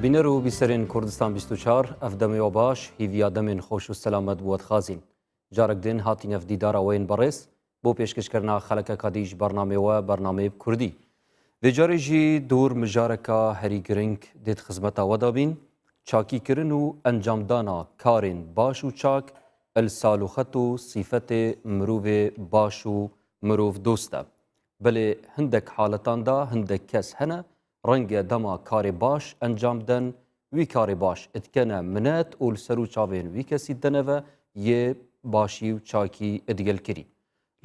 Bîner û bîserên Kurdistan 24 ev demê we baş, hîviya demên xweş û selamet bi we dixwazîn. Carek din hatîne ev dîdara we yên berêz bo pêşkêşkirina xelekeka dî ji bernameyê we bernameyê bi kurdî. Vê carê jî dor mijareka herî giring dê di xizmeta we de bîn, çakîkirin û encamdana karên baş û çak il salûxet û sîfetê mirovê baş û mirovdost e. Belê hindek haletan de hindek kes hene renge dema karê baş encam den wî karê baş dikene minet û li ser û çavên wî kesî deneve yê başî û çakî digel kirî.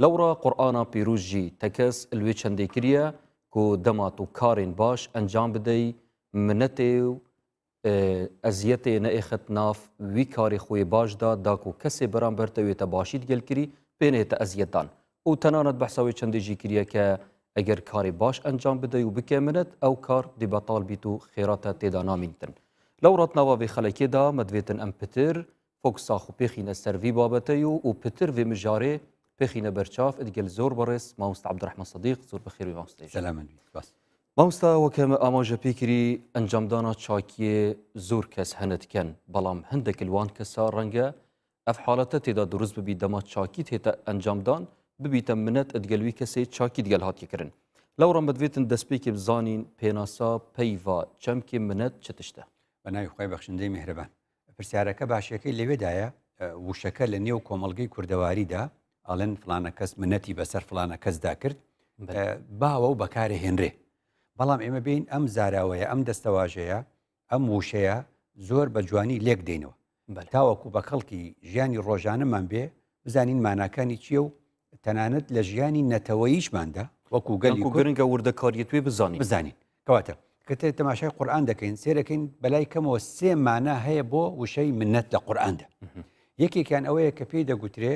Lewra Qur'ana pîroz jî tekez li wê çendê kiriye ku dema tu karên baş encam bidey minetê û Eziyetê neêxit nav wî karê xwe yê baş da da ku kesê beramber te wê te başî digel kirî pê nehê te eziyet dan. Û tenanet behsa wê çendê jî kiriye ke eger karê baş encam bidey û bike minet ew kar dê betal bît û xêra te tê de namînitin. Lewra di nava vê xelekê de me divêtin em pitir fokusa xwe pêxîne ser vî babetey û û pitir vê mijarê pêxîne ber çav digel zor berêz mamoste Ebdurehman Sedîq zor bi xêr wî mamoste. Selamet bî. Spas. Mamoste weke me amaje pê kirî encamdana çakiyê zor kes hene diken belam hindek li wan kesa renge ev halete têda dirust bibî dema çakî tête encamdan bibîte minet digel wî kesê çakî digel hatiye kirin. Lewra me divêtin destpêkê bizanîn pênasa peyva çemkê minet çi tişt e? Bi navê Xwedê bexşindeyê mîhriban. پرسیارەکە باشیەکەی لەوێدایە وشەکە لە نێو کۆمەڵگەی کوردەواریدا ئەڵێن فلانە کەس منەتی بەسەر فلانە کەسدا کرد باوە و بەکارە هێنرێ بەڵام ئێمە بین ئەم زاراوەیە ئەم دەستەواژەیە ئەم وشەیە زۆر بە جوانی لێک دەینەوە تاوەکو بە کەڵکی ژیانی ڕۆژانەمان بێ بزانین ماناکانی چییە و تەنانەت لە ژیانی نەتەوەییشماندا وەکو گەلی کورد گرنگە وردەکاریت وێ بزانین بزانین کەواتە کە تەماشای قورئان دەکەین سێرەکەین بەلای کەمەوە سێ مانا هەیە بۆ وشەی منەت لە قورئاندا یەکێکیان ئەوەیە کە پێی دەگوترێ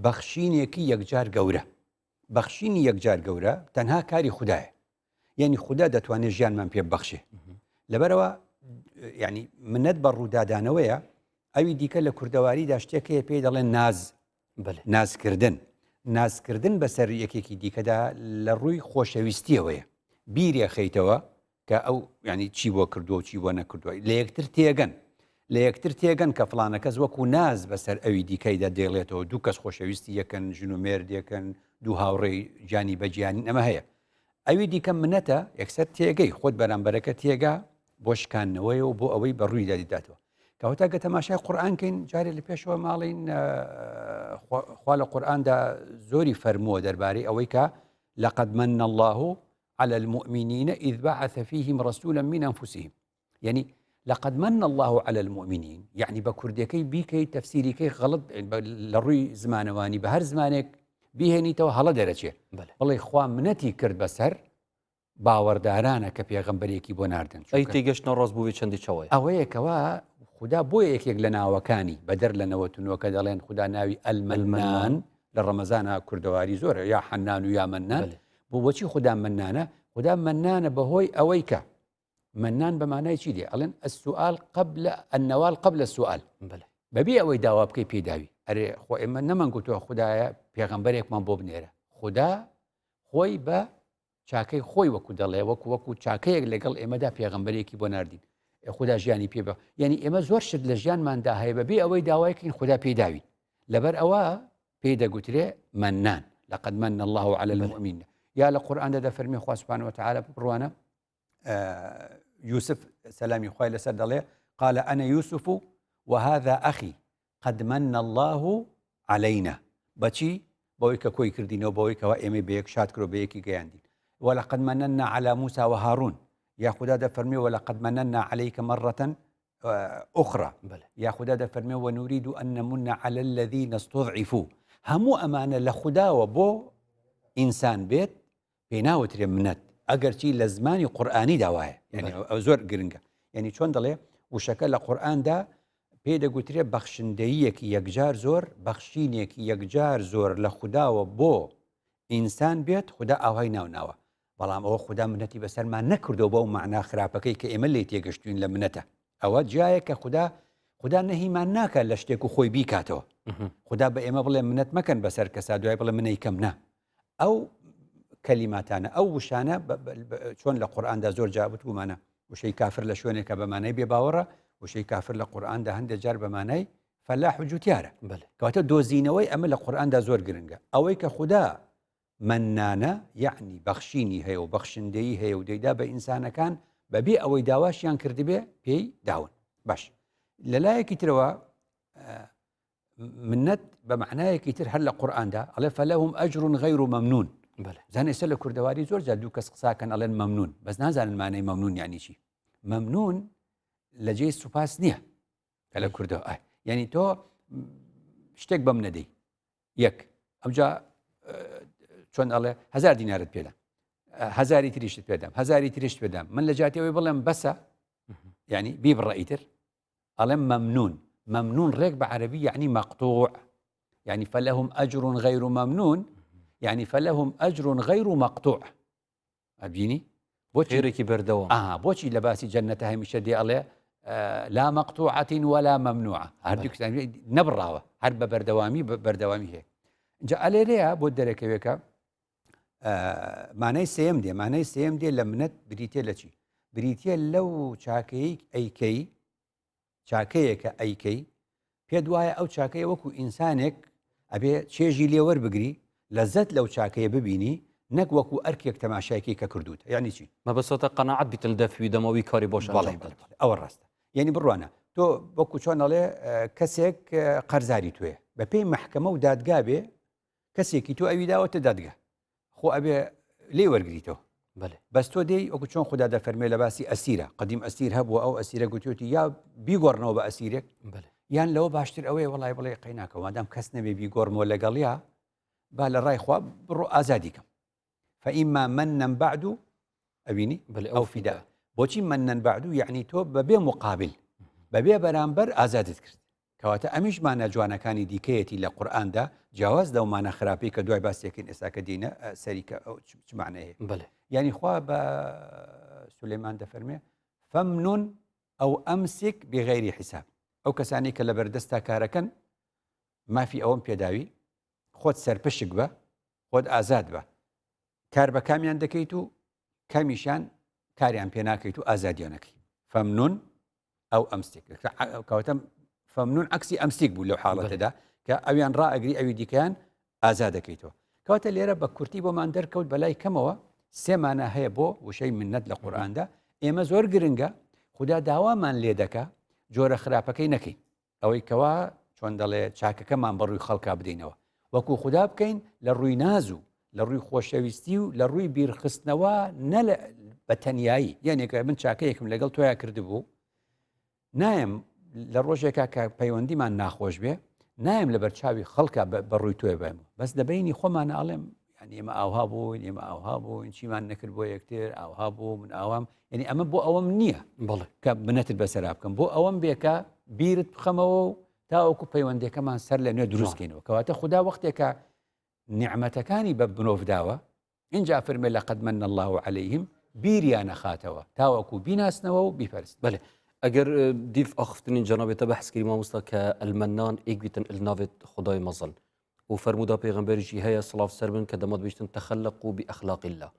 بەخشینێکی یەکجار گەورە بەخشینی یەکجار گەورە تەنها کاری خودایە یعنی خودا دەتوانێت ژیانمان پێ ببەخشێ لەبەرەوە ینی منەت بە ڕوودادانەوەیە ئەوی دیکە لە کوردەواریدا شتێک هەیە پێی دەڵێن ناز نازکردن نازکردن بەسەر یەکێکی دیکەدا لە ڕووی خۆشەویستیەوەیە بیرێ خەیتەوە کە ئەو ینی چی بۆ کردووە و چی بۆ نەکردووە لە یەکتر تێگەن لە یەکتر تێگەن کە فلانە کەس وەکو ناز بەسەر ئەوی دیکەیدا دێڵێتەوە دوو کەس خۆشەویستی یەکەن ژن و مێردێکن دوو هاوڕێی گیانی بەگیانی ئەمە هەیە ئەوی دیکە منەتە یەکسەر تێگەی خۆت بەرامبەرەکە تێگا بۆ شکاندنەوەی و بۆ ئەوەی بە ڕوویدا دیداتەوە کەوتا گە تەماشای قورآن کەین جارێ لە پێشەوە ماڵین خوا لە قورآاندا زۆری فەرمووە دەربارەی ئەوەی کە لقد من الله على المؤمنين إذ بعث فيهم رسولا من أنفسهم یعنی لقد من الله على المؤمنین یعنی بە کوردەکەی بیکەی تەفسیریکەی غەڵت لە ڕووی زمانەوانی بە هەر زمانێک بیهێنیتەوە هەڵە دەرەچێ بڵێ خوا منەتی کرد بەسەر باوەڕدارانە کە پێغەمبەرێکی بۆ ناردن ئەی تێگەشتنە ڕاست بووی چەندی چەوەیە ئەوەیە کەوا خودا بۆ یەکێک لە ناوەکانی بەدەر لە نەوەتنەوەکە دەڵێن خودا ناوی ئەلمەنان لە ڕەمەزانە کوردەواری زۆرە یا حەنان و یا مەنان بۆ بۆچی خودا منانە خودا منانە بەهۆی ئەوەی کە منان بە مانای چی دێ ئەڵێن السؤال قبل النوال قبل السؤال بەبێ ئەوەی داوا بکەی پێداوی ئەرێ خۆ ئێمە نەمان گوتووە خدایە پێغەمبەرێکمان بۆ بنێرە خدا خۆی بە چاکەی خۆی وەکو دەڵێ وەکو وەکو چاکەیەک لەگەڵ ئێمەدا پێغەمبەرێکی بۆ نردین خدا ژیانی پێ بە یعنی ئێمە زۆر شت لە ژیانماندا هەیە بەبێ ئەوەی داوایکەین خدا پێداوین لەبەر ئەوە پێی دەگوترێ منان لقد من الله على المؤمنين یا لە قورئاندا دەفەرمی خوا سبحانه وتعالى بڕوانە یوسف سەلامی خوای لەسەر دەڵێ قال أنا يوسف وهذا أخي قد من الله علينا بەچی بەوەی کە کۆی کردینەوە بەوەی کەوا ئێمەی بە یەک شاد کرۆ بە یەکی گەیاندین ولقد مننا على موسى وهارون یا خودا دەفەرمێ ولقد مننا عليك مرة أخرى یا خودا دەفەرمێ ونريد أن نمن على الذين استضعفوا هەموو ئەمانە لە خوداوە بۆ ئینسان بێت پێی ناوترێ منەت ئەگەرچی لە زمانی قورئانیدا وایە یعنی ئەو زۆر گرنگە یعنی چۆن دەڵێ وشەکە لە قورئاندا پێی دەگوترێ بەخشندەییەکی یەکجار زۆر بەخشینێکی یەکجار زۆر لە خوداوە بۆ ئینسان بێت خودا ئاوهای ناو ناوە بەڵام ئەوە خودا منەتی بەسەرمان نەکردەوە بەو معنا خراپەکەی کە ئێمە لێ تێگەشتوین لە منەتە ئەوە جیایە کە خودا خودا نەهیمان ناکات لە شتێک و خۆی بیکاتەوە خودا بە ئێمە بڵێ منەت مەکەن بەسەر کەسا دوای بڵێ منەی کەم نا ئەو کەلیماتانە ئەو وشانە چۆن لە قورئاندا زۆر جا وتومانە. وشەی کافر لە شوێنێکە بە مانای بێ باوەڕە، وشەی کافر لە قورئاندا هەندێک جار بە مانای فەلاح و جوتیارە. کەواتە دۆزینەوەی ئەمە لە قورئاندا زۆر گرنگە. ئەوەی کە خودا مەننانە یەعنی بەخشینی هەیە و بەخشندەیی هەیە و دەیدا بە ئینسانەکان بەبێ ئەوەی داواشیان کردبێ پێی داون. باش لەلایەکی ترەوە منەت بە معنایەکی تر هەر لە قورئاندا ئەڵێ فلهم اجر غیر ممنون زان ئێستا لە کوردەواری زۆر جار دوو کەس قساکەن ئەڵێن مەمنون بەس نازانن مانای مەمنون یعنی چی مەمنون لە جێی سوپاس نییە کە لە کوردەوە ئای یعنی تۆ شتێک بەم نەدەی یەک ئەمجا چۆن ئەڵێ هزار دینارت پێدا هزاری تریشت پێدام هزاری تریشت پێدام من لە جاتی ئەوەی بڵێم بەسە یعنی بیبڕە ئیتر ئەڵێم مەمنون مەمنون ڕێک بە عەرەبی یعنی مەقطوع یعنی فلهم ئەجر غیر ممنون یعنی فلهم ئەجر غیر مقطوع ئەبینی بۆ خێرێکی بەردەوام ئا بۆچی لە باسی جەنەتە هەمیشە دێ ئەڵێ لا مقطوعة ولا ممنوعة هەردوو نەبڕاوە هەر بە بەردەوامی بەردەوامی هەیە جا ئەلێرەیە بۆ دەرەکەوێکە مانای سێم دێ مانای سێم دێ لە منەت بریتە لە چی بریتە لەو چاکەی ئەیکەی چاکەیەکە ئەیکەی پێت وایە ئەو چاکەیە وەکو ئینسانێک ئەبێ چێژی لێ وەربگری لەزەت لەو چاکەیە ببینی نەک وەکو ئەرکێک تەماشایکی کە کردوت یعنی چی مەبەسەتە قەناعەت بیتن دەفوی دەمەوی کاری بۆش بەڵێ ئەوە ڕاستە یعنی بڕوانە تۆ وەکو چۆن ئەڵێ کەسێک قەرزاری توێ بەپێی مەحکەمە و دادگا بێ کەسێکی تۆ ئەوی داوەتە دادگا خۆ ئەبێ لێی وەرگریتەوە بەێ بەس تۆ دێی وەکو چۆن خدا دەفەرمێ لە باسی ئەسیرە قدیم ئەسیر هەبووە ئەو ئەسیرە گوتیوتی یا بیگۆڕنەوە بە ئەسیرێک یان لەوە باشتر ئەوەیە وڵی بڵێ قەیناکە وادام کەس نەبێ بیگۆڕمەوە لەگەڵیا با لە ڕای خوا بڕۆ ئازادی کەم فإما منا بعد ئەبینی بەێ ئەو فیدا بۆچی منا بعد یعنی تۆ بەبێ مقابل بەبێ بەرامبەر ئازادت کرد کەواتە ئەمیش مانا جوانەکانی دیکەیەتی لە قورئاندا جیاواز لەو مانا خراپەی کە دوای باسیەکەین ئێستا کە دینە سەری کە ئەو چ معنەیە بەێ یعنی خوا بە سولەیمان دەفەرمێ فەمنون ئەو ئەمسک بغەیری حیساب ئەو کەسانی کە لە بەردەستا کارەکەن مافی ئەوەم پێداوی خۆت سەرپشک بە خۆت ئازاد بە کار بە کامیان دەکەیت و کامیشان کاریان پێ ناکەیت و ئازادیانەکەی فەمنون ئەو ئەمسیک کەواتە فەمنون عکسی ئەمسیک بوو لەو حاڵەتەدا کە ئەویان ڕائگری ئەوی دیکەیان ئازاد دەکەیتەوە کەواتە لێرە بە کورتی بۆمان دەرکەوت بەلای کەمەوە سێمانە هەیە بۆ وشەی منەت لە قورئاندا ئێمە زۆر گرنگە خدا داوامان لێ دەکا جۆرە خراپەکەی نەکەین ئەوەی کەوا چۆن دەڵێ چاکەکەمان بە ڕووی خەڵکا بدەینەوە وەکو خودا بکەین لە ڕووی ناز و لە ڕووی خۆشەویستی و لە ڕووی بیرخستنەوە نە بە تەنایی یانێکە من چاکەیەکم لەگەڵ تۆیا کردبوو نایم لە ڕۆژێکا کە پەیوەندیمان ناخۆش بێ نایم لە بەرچاوی خەڵکە بە ڕووی تۆێ بم بەس لە بینی خۆمانە ئەڵێم یعنی ئێمە ئاوها بووین ئێمە ئاوها بووین چیمان نەکرد بۆ یەکتر ئاوها بوو من ئاوام یعنی ئەمە بۆ ئەوەم نییە بەڵێ کە منەتت بەسەرا بکەم بۆ ئەوەم بێکە بیرت بخەمەوە و تاوەکو پەیوەندەکەمان سەر لە نوێ دروستکەینەوە کەواتە خودا وەختێکە نیعمەتەکانی بە مرۆڤ داوە اینجا فەرمێ لقد من الله عليهم بیریان ئەخاتەوە تاوەکو بیناسنەوە و بیپەرستن. بەێ ئەگەر دیف ئاخفتنین جەنابێ تە بەحس کری مامۆستا کە المنان ئێگویتن الناوێت خدای مەزن و فەرمودا پێغەمبەریشی هەیە سڵاو سەر بن کە دەمەت بیشتن تخلقوا بأخلاق الله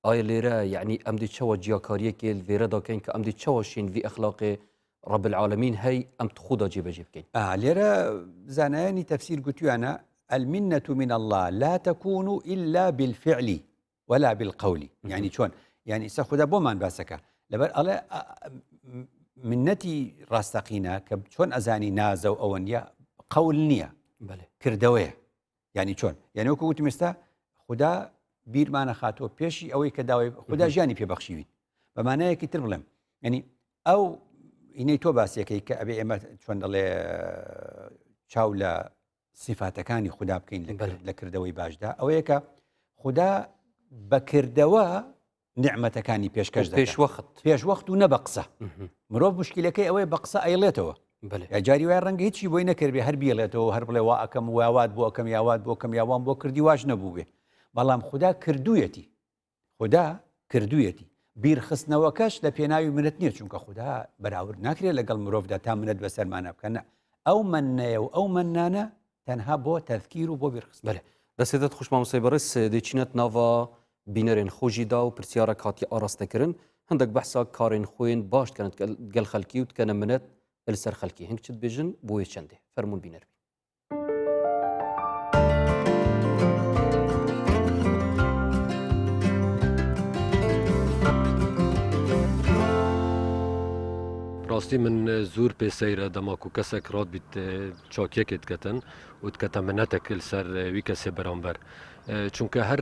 ئایا لێرە یعنی ئەم دی چەوە جیاکاریەکێ لێرە داکەین کە ئەم دی چەوە شین وی ئەخلاقێ رب العالمین هەی ئەم تخودا جێبەجێ بکەین لێرە زانایانی تەفسیر گوتویانە المنة من الله لا تكون إلا بالفعل ولا بالقول یعنی چۆن یعنی ئیسا خودا بۆمان باسەکە لەبەر ئەڵێ منەتی ڕاستەقینە کە چۆن ئەزانی نازە و ئەوە نییە قەول نییە کردەوەیە یعنی چۆن یعنی وەکو وتم ئێستا خودا بیرمانە خاتووە پێشی ئەوەی کە داوای خودا ژیانی پێبەخشیوین بە مانایەکی تر بڵێم ینی ئەو ئینەی تۆ باسیەکەی کە ئەبێ ئێمە چۆن دەڵێ چاو لە سیفاتەکانی خودا بکەین لە کردەوەی باشدا ئەوەیە کە خودا بەکردەوە نیعمەتەکانی پێشکەش دەکات پێشوەخت پێشوەخت و نە بە قسە مرۆڤ مشکلەکەی ئەوەیە بە قسە ئەیڵێتەوە بەێ جاری وای ڕەنگە هیچی بۆی نەکردبێ هەر بیڵێتەوە هەر بڵێ وا ئەکەم واوات بۆ ئەکەم یاوات بۆ کەم یاوان بۆ کردی واش نەبوو بێ بەڵام خودا کردوویەتی خودا کردوویەتی بیرخستنەوەکەش لە پێناوی منەت نییە چونکە خودا بەراورد ناکرێت لەگەڵ مرۆڤدا تا منەت بەسەرمانە بکەن ئەو منەیە و ئەو منانە تەنها بۆ تەذکیر و بۆ بیرخست بەێ دەسێتت خوش مامۆستای بەڕێز دەچینەت ناڤا بینەرێن خۆ ژی دا و پرسیارەک هاتیە ئاراستەکردن. هەندێک بەحسا کارێن خۆێن باش دکەن گەل خەلکی و دکەنە منەت لەسەر خەلکی هەنگ چ دبێژن بۆیە چەندێ فەرموون بینەر بین. ڕاستی من زور پێ سەیرە دەما کو کەسێک ڕات بیت چاکیەکێ دکەتن و دکەتە منەتەک لەسەر وی کەسێ بەرامبەر چونکە هەر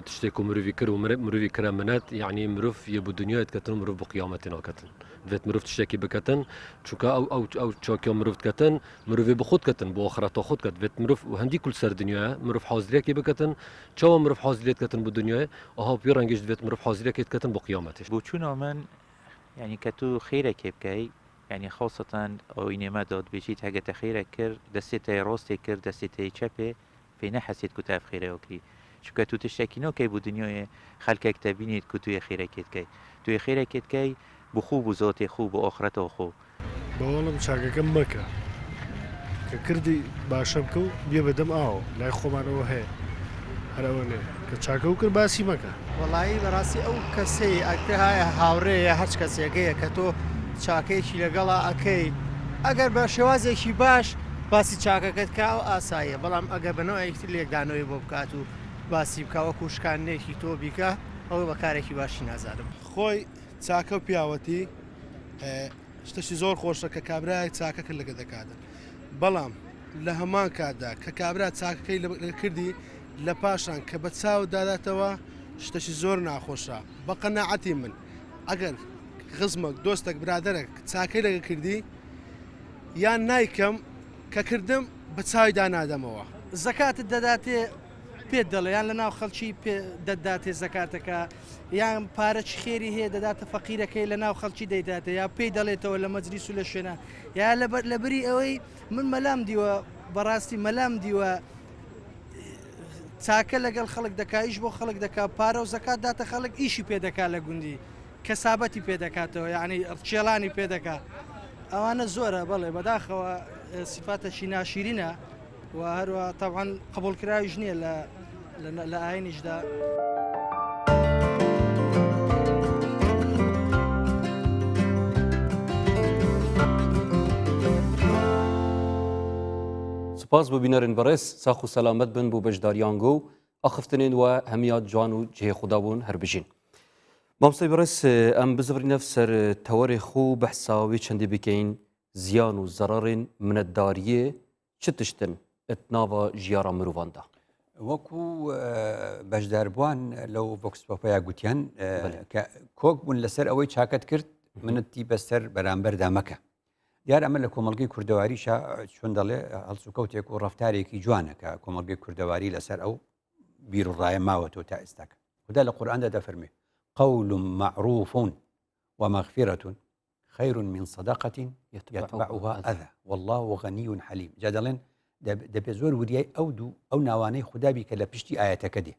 تشتێک و مروی کرد و مروی کرە منەت یعنی مرۆڤ یە بۆ دنیایت کەتن و مرۆڤ بۆ قیامەتی ناکەتن دەبێت مرۆڤ تشتێکی بکەتن چونکە ئەو ئەو ئەو چاکیە مرۆڤ دکەتن مرۆڤ بە خۆت کەتن بۆ ئاخرەتە خۆت کەت بێت مرۆڤ هەندی کول سەر دنیاە مرۆڤ حازرێکی بکەتن چاوە مرۆڤ حازرێت کەتن بۆ دنیای ئەها پێ ڕەنگیش دەبێت مرۆڤ حازرێکێت کەتن بۆ قیامەتیش. بۆچوونە من یانی کە تو خێرەکێ بکەی یانی خاسەتەن ئاینێ مە دا دبێژیت هەگە تە خێرەک کرد دەستێ تەێ ڕاستێ کرد دەستێ تەێ چەپێ پێ نەحەسێت کو تە ئەف خێرەیا کری چونکە تو تشتەکی ناکەی بو دنیاێ خەلکەک تە بینێت کو توێ خێرەکێ دکەی توێ خێرەکێ دکەی بو خو بو زاتێ خو بو ئاخرەتا خو. بەوەڵم چاکەکەم مەکە کە کردی باشە بکە و بیە بە دەم ئاوە لای خۆمان ئەوە هەیە هەر ئەوە نێ کە چاکە و کرد باسی مەکە. وەڵایی بەڕاستی ئەو کەسەی ئەکتە هایە هاوڕێ یا هەرچ کەسێکەیە کە تۆ چاکەیەکی لەگەڵا ئەکەی ئەگەر بە شێوازێکی باش باسی چاکەکەت کا ئەو ئاساییە بەڵام ئەگەر بە نەوعێکی تر لێکدانەوەی بۆ بکات و باسی بکا وەکو شکاندنێکی تۆ بیکا ئەوە بە کارێکی باشی نازانم. خۆی چاکە و پیاوەتی شتەشی زۆر خۆشە کە کابرایەک چاکە کرد لەگە دەکاتن بەڵام لە هەمان کاتدا کە کابرا چاکەکەی لە کردی لە پاشان کە بە چاو داداتەوە شتەشی زۆر ناخۆشە بە قەناعەتی من ئەگەر خزمەک دۆستێک برادەرێک چاکەی لەگە کردی یان نایکەم کە کردم بە چاوی دانادەمەوە. زەکاتت دەداتێ پێت دەڵێ یان لەناو خەڵکی پێ دەتداتێ زەکاتەکە یان پارەکی خێری هەیە دەداتە فەقیرەکەی لەناو خەڵکی دەیداتێ یا پێی دەڵێتەوە لە مەجلیس و لە شوێنە یا لەبری ئەوەی من مەلام دیوە بەڕاستی مەلام دیوە چاکە لەگەڵ خەڵک دەکا ئیش بۆ خەڵک دەکا پارە و زەکات داتە خەڵک ئیشی پێ دەکا لە گوندی کەسابەتی پێ دەکاتەوە یعنی ڕچێڵانی پێ دەکا ئەوانە زۆرە بەڵێ بەداخەوە سیفاتەکی ناشیرینە و هەروە تەبعەن قبوڵکراویش نییە لە لە ئاینیشدا. سپاس بۆ بینەرên بەڕێز ساخ و سەلامەت بن بۆ بەشداریان گۆ و ئاخفتنên we hemiya جوان و cihê xwe da bûn her bijîn. Mamosteyê بەڕێز em bizivîrîne ser tewerê xwe û behsa wê çendê bikeyin ziyan û zerarên minetdariyê çi tişt in di nava jiyara mirovan de? وەکو بەشداربووان لەو vox pop ەیا گوتیان کە کۆک بوون لەسەر ئەوەی چاکەت کرد منەتی بەسەر بەرامبەردا مەکە. دیار ئەمە لە کۆمەڵگەی کوردەواریشە چۆن دەڵێ هەڵسوکەوتێک و ڕەفتارێکی جوانە کە کۆمەڵگەی کوردەواری لەسەر ئەو بیر و ڕایە ماوەتەوە تا ئێستاکە. خودا لە قورئاندا دەفەرموێ قول معروف ومغفرة خیر من صدقة یتبعها اذی واللە غنی حلیم جا دەڵێن دەبێ زۆر وریای ئەو دوو ئەو ناوانەی خودا بی کە لە پشتی ئاەتەکە دێ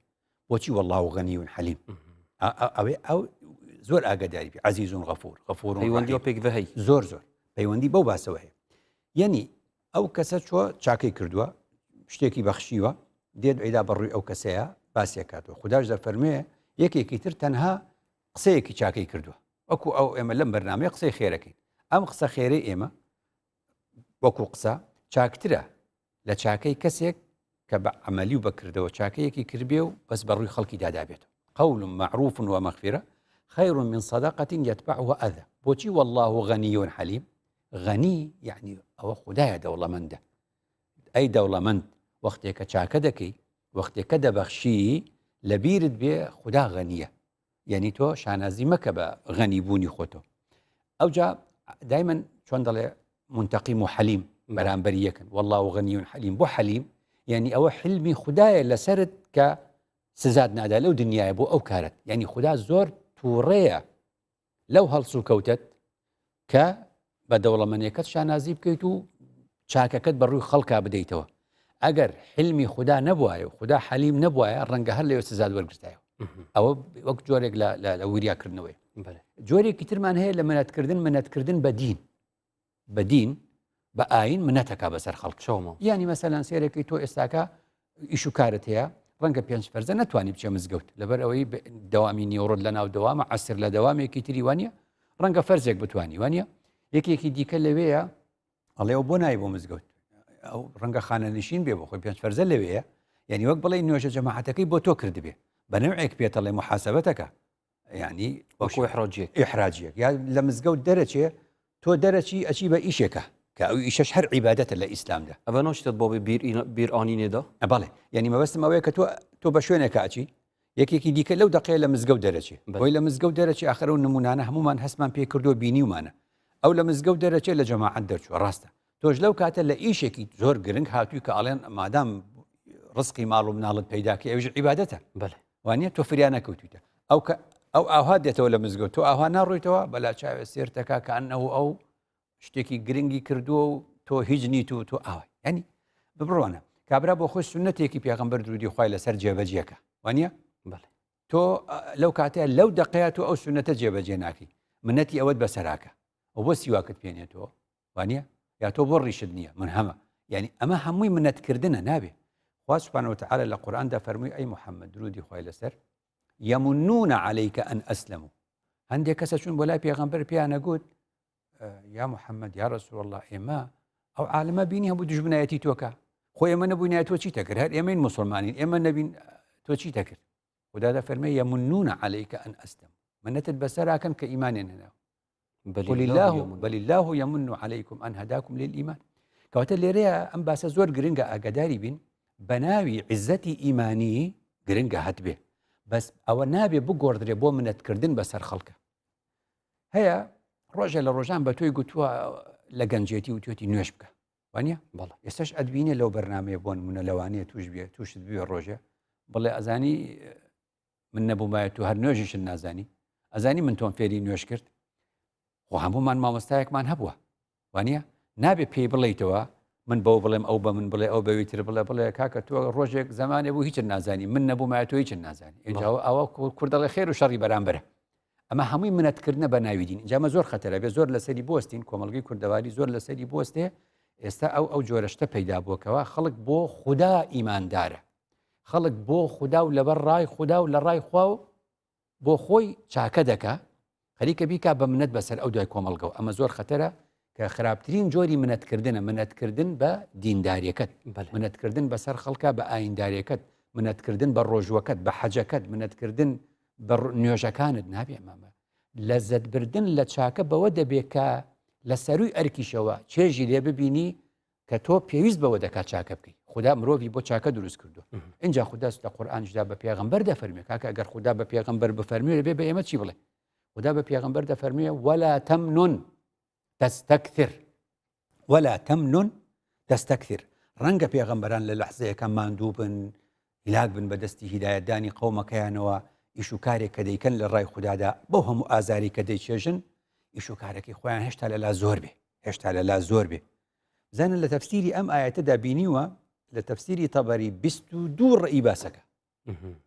بۆچی واللە غنی حلیم ئەوێ ئەو زۆر ئاگاداری بی عزیز غفور غفور پەیوەندی پێک هەی زۆر زۆر پەیوەندی بەو باسەوە هەیە یعنی ئەو کەسە چۆ چاکەی کردووە شتێکی بەخشیوە دێت ئەیدا بەڕووی ئەو کەسەیە باسیەکاتەوە خودداش دەفەرموێ یەکێکی تر تەنها قسەیەکی چاکەی کردووە وەکو ئەو ئێمە لەم بەرنامەیە قسەی خێرەکەین ئەم قسە خێرەی ئێمە وەکو قسە چاکترە لە چاکەی کەسێک کە بە عملی و بەکردەوە چاکەیەکی کردبێ و بەس بە ڕووی خەڵکی دادابێت قول معروف ومغفرة خير من صدقة يتبعها أذى بۆچی والله غني حليم غنی یعنی ئەوە خدایە دەوڵەمەندە ئەی دەوڵەمەند وەختێکە چاکە دەکەی وەختێکە دەبەخشی لەبیرت بێ خودا غەنیە یعنی تۆ شانازی مەکە بە غەنی بوونی خۆتۆ ئەوجا دایمەن چۆن دەڵێ منتەقیم و حەلیم بەرامبەر یەکن والله غنی حلیم بۆ حەلیم یعنی ئەوە حلمی خدایە لەسرت کە سزات نادا لەو دنیاە بۆ ئەو کارت یعنی خدا زۆر تووڕەیە لەو هەڵسوکەوتەت کە بە دەوڵەمەنیەکەت شانازی بکەیت و چاکەکەت بە ڕووی خەڵکا بدەیتەوە ئەگەر حلمی خودا نەبوایە و خودا حەلیم نەبوایە ڕەنگە هەر لەوێ سزاد وەرگرتایەوە ئەوە وەک جۆرێک لە وریاکردنەوەی جۆرێکی ترمان هەیە لە منەتکردن منەتکردن بە دین بە دین بە ئاین منەتەکە بەسەر خەڵک چۆمە یانی مەسەلەن سێرەکەی تۆ ئێستاکە ئیش و کارت هەیە. ڕەنگە پێنج فەرزە نەتوانی بچێ مزگەوت لەبەر ئەوەی دەوامی نیوەڕۆت لە ناو دەوامە عەسر لە دەوامێکی تری وانە ڕەنگە فەرزێک بتوانی وانە یەکێکی دیکە لەوەیە ئەڵێ ئەو بۆ نای بۆ مزگەوت ئەو ڕەنگە خانەنشین بێ بۆ خۆی پێنج فەرزە لەوەیە یعنی وەک بڵێ نوێژە جەماعەتەکەی بۆ تۆ کردبێ بە نەوعێک پێتەڵێ محاسبەتەکە یعنی وەکو ئیحراجیەک ئیحراجیەک یا لە مزگەوت دەرەچێ تۆ دەرەچی ئەچی بە ئیشێکە کە ئەو ئیشەش هەر عیبادەتە لە ئیسلامدا. ئەڤە ناچتە بابێ بیرئانینێدا؟ بەڵێ یعنی مەبەستم ئەوەیە کە تۆ تۆ بە شوێنێکە ئەچی یەکێکی دیکە لەو دەقەیە لە مزگەوت دەرەچێ بۆی لە مزگەوت دەرەچێ ئاخر ئەو نمونانە هەمومان هەستمان پێ کردووە بینیومانە ئەو لە مزگەوت دەرەچێ لە جەماعەت دەرچووە ڕاستە تۆش لەو کاتە لە ئیشێکی زۆر گرنگ هاتووی کە ئەڵێن مادام ڕزقی ماڵ و مناڵت پەیداکەی ئەویش عیبادەتە بەڵێ وانە تۆ فریا نەکەوتویتە ئەو کە ئەو ئاها دێتەوە لە مزگەوت تۆ ئاها ناڕۆیتەوە بەلا چاوێ سێرتەکە کە ئەنەوە ئەو شتێکی گرنگی کردووە و تۆ هیچ نیت و تۆ ئاوای ینی ببڕوانە کابرا بۆ خۆی سنتێکی پێغەمبەر درودی خوای لەسەر جێبەجێکە وانە بەڵێ تۆ لەو کاتەیە لەو دقەیە تۆ ئەو سنەتە جێبەجێ ناکەی منەتی ئەوەت بەسەراکە ئەو بۆ سیواکت پێنێتەوە وانە یا تۆ بۆ ڕیشت نییە من هەمە یعنی ئەمە هەمووی منەتکردنە نابێ خوا سبحانه وتعالى لە قورئاندا فەرمووی ئەی محەممەد درودی خوای لەسەر يمنون عليك أن أسلموا هەندێک کەسە چون بۆ لای پێغەمبەر پێیانە گوت یا محەممەد یا رسول الله ئێمە ئەو عالمە بینی هەبوو دژمنایەتی تۆکە خۆ ئێمە نەبووینایە تۆ چی دەکرد هەر ئێمەین مسلمانین ئێمە نەبین تۆ چی دەکرد خدا دەفەرمێ يمنون عليك أن أسلموا منەتت بەسەراکەن کە ئیمانیان هێناوە قل الله بل الله يمن عليكم أن هداكم للإيمان کەواتە لێرەیە ئەم باسە زۆر گرنگە ئاگاداری بین بە ناوی عیزەتی ئیمانی گرنگە هەتبێ بەس ئەوە نابێ بگۆڕدرێ بۆ منەتکردن بەسەر خەڵکە هەیە ڕۆژێ لە ڕۆژان بە تۆی گوتووە لە گەنجێتی و توێتی نوێش بکە وانە بەڵێ ئێستش ئەدبینێ لەو بەرنمەیە بۆن منە لەوانەیە توش بێ توشت بێ ڕۆژێ بڵێ ئەزانی من نەبوومایە تۆ هەر نوێژیشت نازانی ئەزانی من تۆم فێری نوێژ کرد خۆ هەموومان مامۆستایەکمان هەبووە وانە نابێ پێی بڵیتەوە من بەو بڵێم ئەو بە من بڵێ ئەو بەوی تر بڵێ بڵێ کاکە تۆ ڕۆژێک زمانێ بوو هیچ نازانی من نەبوومایە تۆ هیچ نازانی ئینجا ئەوە کوردەڵێ خێر و شەڕی بەرامبەرە ئەمە هەمووی منەتکردنە بە ناوی دین جامە زۆر خەتەرە بێ زۆر لەسەری بستین کۆمەڵگەی کوردەواری زۆر لەسەری بستێ ئێستا ئەو ئەو جۆرەشتە پەیدا بووەکەوە خەڵک بۆ خوددا ئیماندارە خەڵک بۆ خودا و لەبەر ڕای خودا و لە ڕای خوا و بۆ خۆی چاکە دەکا خەریکە بیکا بە منەت بەسەر ئەو دوای کۆمەڵگەوە ئەمە زۆر خەتەرە کە خراپترین جۆری منەتکردنە منەتکردن بە دینداریەکەت منەتکردن بەسەر خەڵکە بە ئاینداریەکەت منەتکردن بە ڕۆژوەکەت بە حەجەکەت منەتکردن بە نوێژەکانت نابێ مامە لەزەتبردن لە چاکە بەوە دەبێت کە لە سەروی ئەرکیشەوە چێژی لێ ببینی کە تۆ پێویست بەوە دەکات چاکە بکەی خودا مرۆڤی بۆ چاکە دروست کردو اینجا خودا لە قورئانیشدا بە پێغەمبەر دەفەرمێ کاکە ئەگەر خودا بە پێغەمبەر بفەرمێ بێ بە ئێمە چی بڵێ خودا بە پێغەمبەر دەفەرمێ ولا تمنن تستكثر ولا تمنن تستكثر ڕەنگە پێغەمبەران لە لەحزەیەکە ماندوو بن هیلاک بن بە دەستی هیدایەتدانی قەومەکەیانەوە ئیش و کارێک کە دەیکەن لە ڕای خودادا بەو هەموو ئازاری کە دەیچێژن ئیش و کارەکەی خۆیان هێشتا لەلا زۆر بێ هێشتا لەلا زۆر بێ زانن لە تەفسیری ئەم ئاەتەدا بینیوە لە تەفسیری تەبەری 22 ڕئی باسەکە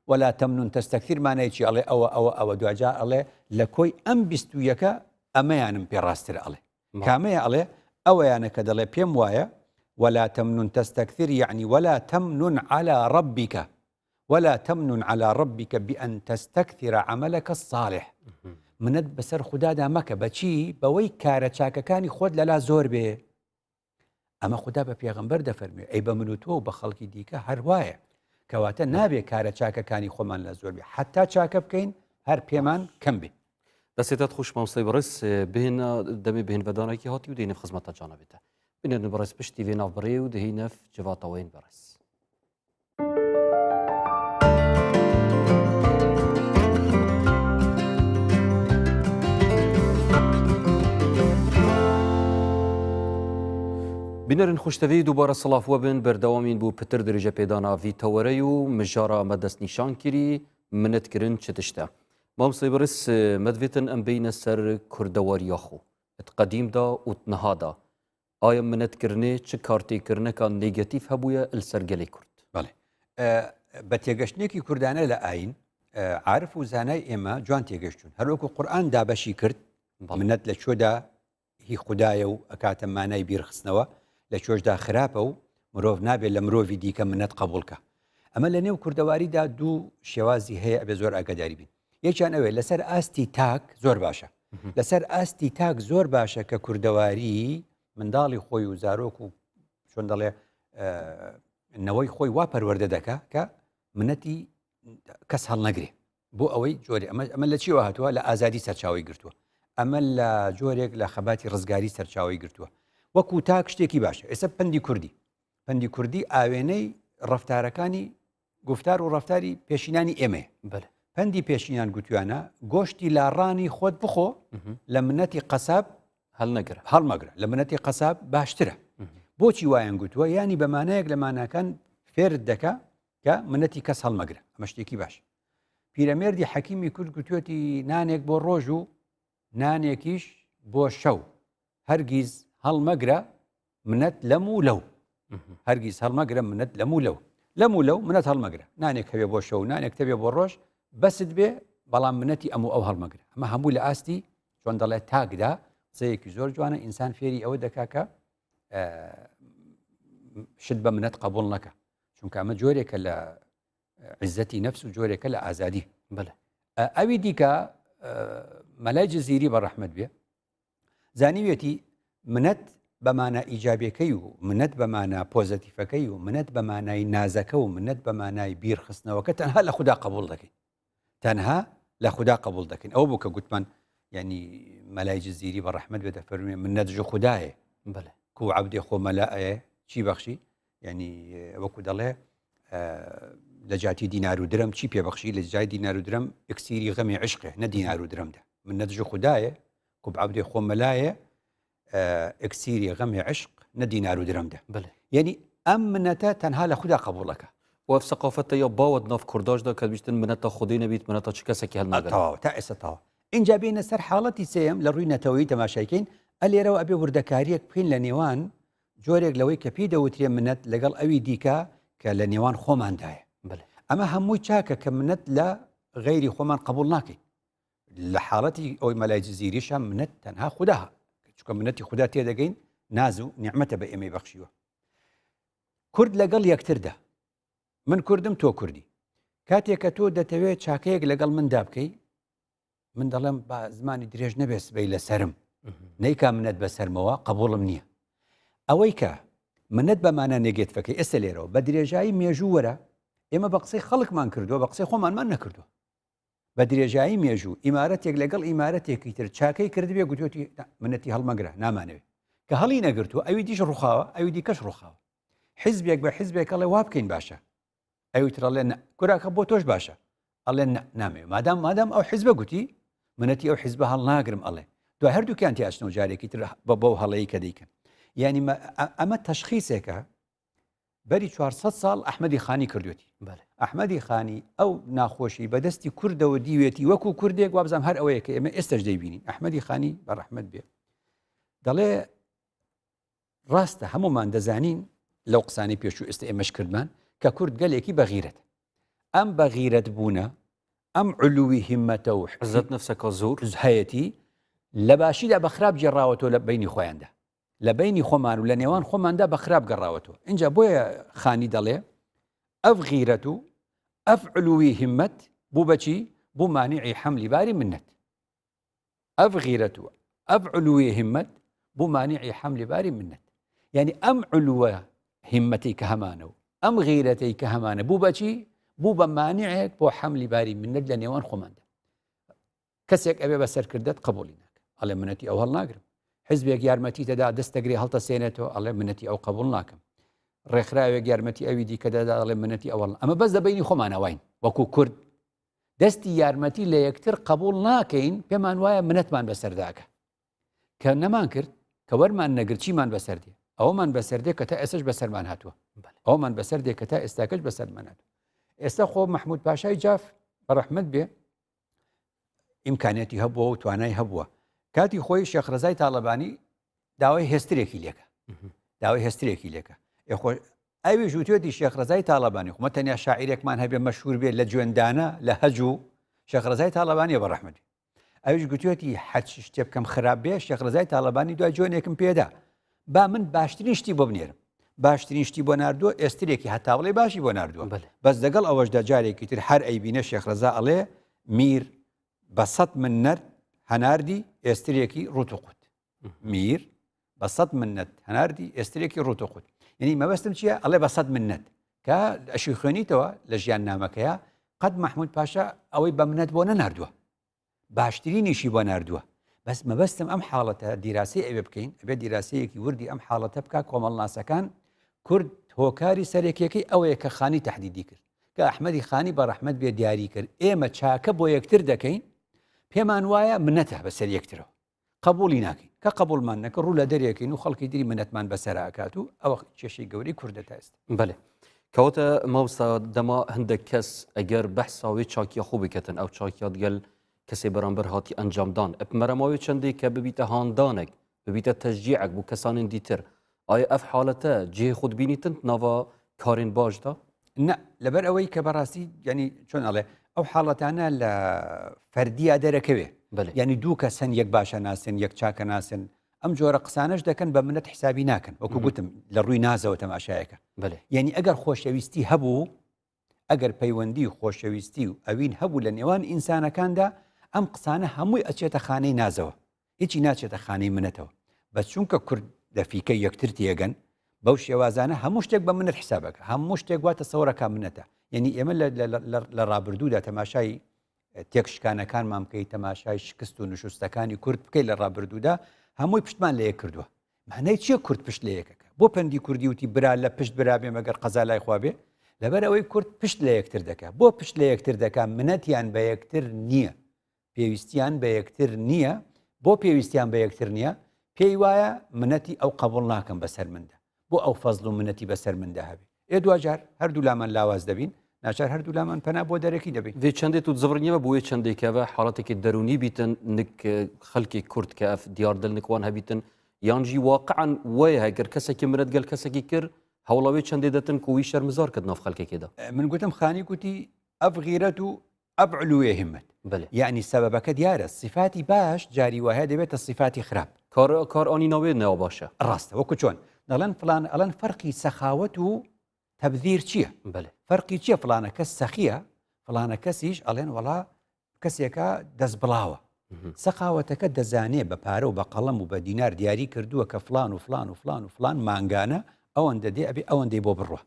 ولا تمنن تستكثر مانای چی ئەڵێ ئەوە ئەوە ئەوە دواجار ئەڵێ لە کۆی ئەم 21ەکە ئەمەیانم پێ ڕاستتر ئەڵێ کامەیە ئەڵێ ئەوەیانە کە دەڵێ پێم وایە ولا تمنن تستكثر يعني ولا تمنن على ربك ولا تمنن على ربك بأن تستكثر عملك الصالح منت بەسەر خوددادا مەکە بەچی بەوەی کارە چاکەکانی خۆت لەلا زۆر بێ ئەمە خودا بە پێغەمبەر دەفەرموێ ئەی بە من و تۆ و بە خەڵکی دیکە هەر وایە کەواتە نابێ کارە چاکەکانی خۆمان لە زۆر بێ حتا چاکە بکەین هەر پێمان کەم بێ. دەسێتت خوش مامۆستای بەڕێز بهێنە دەمێ بهێن بەدانێکی هاتی و دێنە خزمەتە جانە بێتە بینەرن بەڕێز پشتی وێ ناو بڕێ و دهینەف جڤاتەوەین بەڕێز. بینەرن خوشتەوی دووبارە سڵاف وە بن بەردەوامین بوو پتر درێژە پێدانا ڤی تەوەرەی و مژارا مە دەستنیشان کری منەت کرن چ تشتە مامۆستای بەڕێز مەدڤێتن ئەم بینە سەر کوردەوارییا خۆ ت قەدیمدا و ت نهادا ئایا منەتکردنێ چ کارتێکردنەکە نێگەتیف هەبوویە لەسەر گەلی کورد؟ بەڵێ بە تێگەشتنێکی کوردانە لە ئاین عارف و زانای ئێمە جوان تێگەشتون هەروەکو قورئان دابەشی کرد منەت لە کوێدا هی خودایە و ئەکاتە مانای بیرخستنەوە لە کوێشدا خراپە و مرۆڤ نابێت لە مرۆڤی دیکە منەت قبوڵکە. ئەمە لە نێو کوردەواریدا دوو شێوازی هەیە ئەبێ زۆر ئاگاداری بین یەکیان ئەوێ لەسەر ئاستی تاک زۆر باشە لەسەر ئاستی تاک زۆر باشە کە کوردەواری منداڵی خۆی و زارۆک و چۆن دەڵێ نەوەی خۆی وا پەروەردە دەکا کە منەتی کەس هەڵنەگرێ بۆ ئەوەی جۆری ئەمە ئەمە لە چیەوە هاتووە لە ئازادی سەرچاوی گرتووە ئەمە لە جۆرێک لە خەباتی ڕزگاری سەرچاوی گرتووە وەکو تاک شتێکی باشە ئێستا پندی کوردی پندی کوردی ئاوێنەی ڕفتارەکانی گفتار و ڕفتاری پێشینانی ئێمەیە بەلێ. پەندی پێشینان گوتویانە گۆشتی لاڕانی خۆت بخۆ لە منەتی قەساب هەڵنەگرە هەڵمەگرە لە منەتی قەساب باشترە بۆچی وایان گوتووە ینی بە مانایەک لە ماناکان فێرت دەکا کە منەتی کەس هەڵمەگرە ئەمە شتێکی باش پیرەمێردی حەکیمی کورد گوتوێتی نانێک بۆ ڕۆژ و نانێکیش بۆ شەو هەرگیز هەڵمەگرە منەت لەم و لەو هەرگیز هەڵمەگرە منەت لەم و لەو لەم و لەو منەت هەڵمەگرە نانێک هەوێ بۆ شەو نانێک تەبێ بۆ ڕۆژ بەست بێ بەڵام منەتی ئەم و ئەو هەڵمەگرە ئەمە هەموو لە ئاستی چۆن دەڵێت تاکدا قسەیەکی زۆر جوانە ئینسان فێری ئەوە دەکا کە شت بە منەت قبول نەکە چونکە ئەمە جۆرێکە لە عزەتی نەفس و جۆرێکە لە ئازادی بەڵێ ئەوی دیکە مەلای جززیری بە ڕەحمت بێ زانیویەتی منەت بە مانا ئیجابیەکەی و منەت بە مانا پۆزەتیفەکەی و منەت بە مانای نازەکە و منەت بە مانای بیرخستنەوەکە تەنها لە خودا قبوڵ دەکەین تەنها لە خودا قبوڵ دەکەین ئەو بوو کە گوتمان یعنی مەلای جززیری بە ڕەحمت بێ دەفەرمێ منەت ژ خودایە بەڵێ کو عەبدێ خۆ مەلایە چی بەخشی یعنی وەکو دەڵێ لە جاتی دینار و درەم چی پێبەخشی لە جای دینار و درەم ئەکسیری غەمی عشقێ نە دینار و درەمدا منەت ژ خودایە کوب عەبدێ خۆ مەلایە ئەکسیری غەمی عشق نە دینار و درەمدا بەێ یعنی ئەم منەتە تەنها لە خودا قبوڵەکە وەف سەقافەتە یا باوەت ناف کورداشدا کە بیشتن منەتە خودی نەبیت منەتە چ کەسێکی هەڵناگرن تەواو تا ئێستا تەواو اینجا بێنە سەر حاڵەتی سێیەم لە ڕووی نەتەوەیی تەماشایکەین ئەلێرەوە ئەبێ وردەکاریەک بکەین لە نێوان جۆرێک لەوەی کە پێی دەوترێ منەت لەگەڵ ئەوی دیکە کە لە نێوان خۆماندایە بەێ ئەمە هەمووی چاکە کە منەت لە غەیری خۆمان قبول ناکەین لە حاڵەتی ئەوی مەلای جززیریشە منەت تەنها خوددا چکە منەتی خوددا تێدەگەین ناز و نیعممەتە بە ئێمەی بەخشیوە کورد لەگەڵ یەکتردا من کوردم تۆ کوردی کاتێک کە تۆ دەتەوێت چاکەیەک لەگەڵ مندا بکەی من دەڵێم با زمانی درێژ نەبێ سبەی لەسرم نیکا منەت بەسەرمەوە قبوڵم نییە ئەوەی کە منەت بەمانە نێگێتفەکەی ئێستا لێرەوە بە درێژایی مێژوو وەرە ئێمە بە قسەی خەڵکمان کردووە بە قسەی خۆمانمان نەکردووە بە درێژایی مێژوو ئیمارەتێک لەگەڵ ئیمارەتێکی تر چاکەی کردبێ گوتوێتی منەتی هەڵمەگرە نامانەوێ کە هەڵی نەگرتووە ئەوی دیش ڕوخاوە ئەوی دیکەش ڕوخاوە حیزبێک بە حیزبێک ئەڵێ وا بکەین باشە ئەوی تر ئەڵێ نە کوراکە بۆ تۆش باشە ئەڵێ نە نامەوێ مادام مادام ئەو حیزبە گوتی منەتی ئەو حیزبە هەڵناگرم ئەڵێ دوای هەردووکیان تیاچنەوە جارێکی تر بە بەو هەڵەی کە دەیکەن یعنی ئەمە تەشخیصێکە بەری 400 ساڵ ئەحمەدی خانی کردوێتی ئەحمەدی خانی ئەو ناخۆشی بەدەستی کوردەوە دیوێتی وەکو کوردێک وابزانام هەر ئەوەیە کە ئێمە ئێستش دەیبینین ئەحمەدی خانی بە ڕەحمەت بێ دەڵێ ڕاستە هەمومان دەزانین لەو قسانەی پێشوو ئێستا ئێمەش کردمان کە کورد گەلێکی بەغیرەت ئەم بەغیرەت بوونە ئەم علووی هیمەتە و عزت نفسەکە زۆر هەیەتی لە باشیدا بە خراپ گێڕاوەتەوە لە بینی خۆیاندا لە بینی خۆمان و لە نێوان خۆماندا بە خراپ گەڕاوەتەوە اینجا بۆیە خانی دەڵێ ئەف غیرەت و ئەف علووی هیمەت بوو بەچی بوو مانعی حەملی باری منەت ئەف غیرەت و ئەف علوی هیمەت بوو مانعی حەملی باری منەت یعنی ئەم علوە هیمەتی کە هەمانە و ئەم غیرەتەی کە هەمانە بوو بەچی بوو بە مانعێک بۆ حەملی باری منەت لە نێوان خۆماندا کەسێک ئەوێ بە سەرکردت قبولی ناکە ئەڵێ منەتی ئەو هەڵناگرم حزبێک یارمەتی دەدا دەستەگرێ هەڵتەسێنێتەوە ئەڵێ منەتی ئەو قبول ناکەم ڕێکخراوێک یارمەتی ئەوی دیکە دەدا ئەڵێ منەتی ئەوەڵ ئەمە بەس لە بینی خۆمانەوەین وەکو کورد دەستی یارمەتی لە یەکتر قبوڵ ناکەین پێمان وایە منەتمان بەسەرداکە کە نەمان کرد کە وەرمان نەگرت چیمان بەسەر دێ ئەومان بەسەر دێ کە تا ئێستش بەسەرمان هاتووە ئەومان بەسەر دێ کە تا ئێستاکەش بەسەرمان هاتووە ئێستا خۆ مححمود پاشای جاف بەڕەحمت بێ ئیمکانیەتی هەبووە و توانای هەبووە کاتی خۆی شێخ ڕزای تاالبانی داوای هێسترێکی لێکە داوای هێسترێکی لێکە ئێخۆ ئەویش وتوێتی شێخ ڕەزای تاڵەبانی خۆ مە تەنیا شاعیرێکمان هەبێ مەشهور بێ لە جوێندانە لە هەج و شێخ ڕەزای تاڵەبانیە بە ڕەحمەت بێ ئەویش گوتوێتی هەرچ شتێ بکەم خراپ بێ شێخ ڕەزای تاڵەبانی دوای جوێنێکم پێدا با من باشترین شتی بۆ بنێرم. باشترین شتی بۆ ناردووە ئێسترێکی هەتا بڵێ باشی بۆ ناردووە بەس لەگەڵ ئەوەشدا جارێکی تر هەر ئەیبینە شێخ ڕەزا ئەڵێ میر بە سەد منەت هەناردی ئێسترێکی ڕوت و قوت میر بە سەد منەت هەناردی ئێسترێکی ڕوت و قوت یعنی مەبەستم چییە ئەڵێ بە سەد منەت کە ئەشی خوێنیتەوە لە ژیان نامەکەیە قەت مححمود پاشا ئەوەی بە منەت بۆ نەناردووە باشترینیشی بۆ ناردووە بەس مەبەستم ئەم حاڵەتە دیراسی ئەوێ بکەین ئەبێ دیراسەیەکی وردی ئەم حاڵەتە بک کۆمەڵناسەکان کورد هۆکاری سەرەکیەکەی ئەوەیە کە خانی تهدیدی کرد کە ئەحمەدی خانی بە ڕەحمەت بێ دیاری کرد ئێمە چاکە بۆ یەکتر دەکەین پێمان وایە منەتە بەسەر یەکترەوە قبولی ناکەین کە قبولمان نەکە ڕوو لە دەرێکین و خەڵکی تری منەتمان بەسەر ئەکات و ئەوە کێشەی گەورەی کوردە تا ئێستا. بەلێ کەواتە مامۆستا دەما هەندێک کەس ئەگەر بەحسا وێ چاکیا خۆ بکەتن ئەو چاکیات گەل کەسێ بەرامبەر هاتی ئەنجامدان ئەپ مەرەماوێ چەندێک کە ببیتە هاندانێک ببیتە تەشجیعێک بۆ کەسانین دیتر ئایا ئەف حالەتە جێ خود بینیتن ناوا کارین باشدا؟ نا لەبەر ئەوەی کە بەڕاستی ینی چۆن ئەڵێ ئەو حاڵەتانە لە فەردیا دەرەکەوێ ینی دوو کەسەن یەک باشە ناسن یەک چاکە ناسن ئەم جۆرە قسانەش دەکەن بە منەت حسابی ناکەن وەکو گوتم لە ڕووی نازەوە تەماشایەکە یعنی ئەگەر خۆشەویستی هەبوو ئەگەر پەیوەندی خۆشەویستی و ئەوین هەبوو لە نێوان ئینسانەکاندا ئەم قسانە هەمووی ئەچێتە خانەی نازەوە هیچی ناچێتە خانەی منەتەوە بەس چونکە کورد لە فیکەی یەکتر تێگەن بەو شێوازانە هەموو شتێک بە منەت حسابەکە هەموو شتێک وا تەسەوەرەکە منەتە یعنی ئێمە لە ڕابردوودا تەماشای تێکشکانەکانمان بکەیت تەماشای شکست و نشوستەکانی کورد بکەیت لە ڕابردوودا هەمووی پشتمان لە یەک کردووە معنای چییە کورد پشت لە یەکەکە بۆ پەندی کوردی وتی برا لە پشت برا بێ مەگەر قەزا لای خوا بێ لەبەر ئەوەی کورد پشت لە یەکتر دەکا بۆ پشت لە یەکتر دەکا منەتیان بە یەکتر نییە پێویستیان بە یەکتر نییە، بۆ پێویستیان بە یەکتر نییە؟ پێی وایە منەتی ئەو قەبوڵ ناکەم بەسەر مندا، بۆ ئەو فەزڵ و منەتی بەسەر مندا هەبێ؟ ئێ دواجار هەردوولامان لاواز دەبین، ناچار هەردوولامان پەنا بۆ دەرەکی دەبەین. ڤێ چەندێ تو زڤرنیە بۆ وێ چەندێ کە ڤە حاڵەتێکی دەروونی بیتن نک خەلکی کورد کە ئەف دیار دل نک وان هەبیتن یان ژی واقعا وەیە هەگەر کەسەکی منەت گەل کەسەکی کرد هەوڵە وێ چەندێ دەتن کو وی شەرمزار کت ناف خەلکەکێ دا. من گوتم خانی گوتی ئەف غیرەت و ئەف علوێ همت بەلێ. یەعنی سەبەبەکە دیارە سیفاتی باش جاری وایە دەبێتە سیفاتی خراپ. کار کار ئانی ناوێ ناو باشە. ڕاستە وەکو چۆن دەڵێن فلان ئەڵێن فەرقی سەخاوەت و تەبذیر چییە؟ بەلێ. فەرقی چییە فلانە کەس سەخیە فلانە کەسیش ئەڵێن وەڵا کەسێکە دەست بڵاوە. سەخاوەتەکە دەزانێ بە پارە و بە قەڵەم و بە دینار دیاری کردووە کە فلان و فلان و فلان و فلان مانگانە ئەوەندە دێ ئەبێ ئەوەندەی بۆ بڕوا.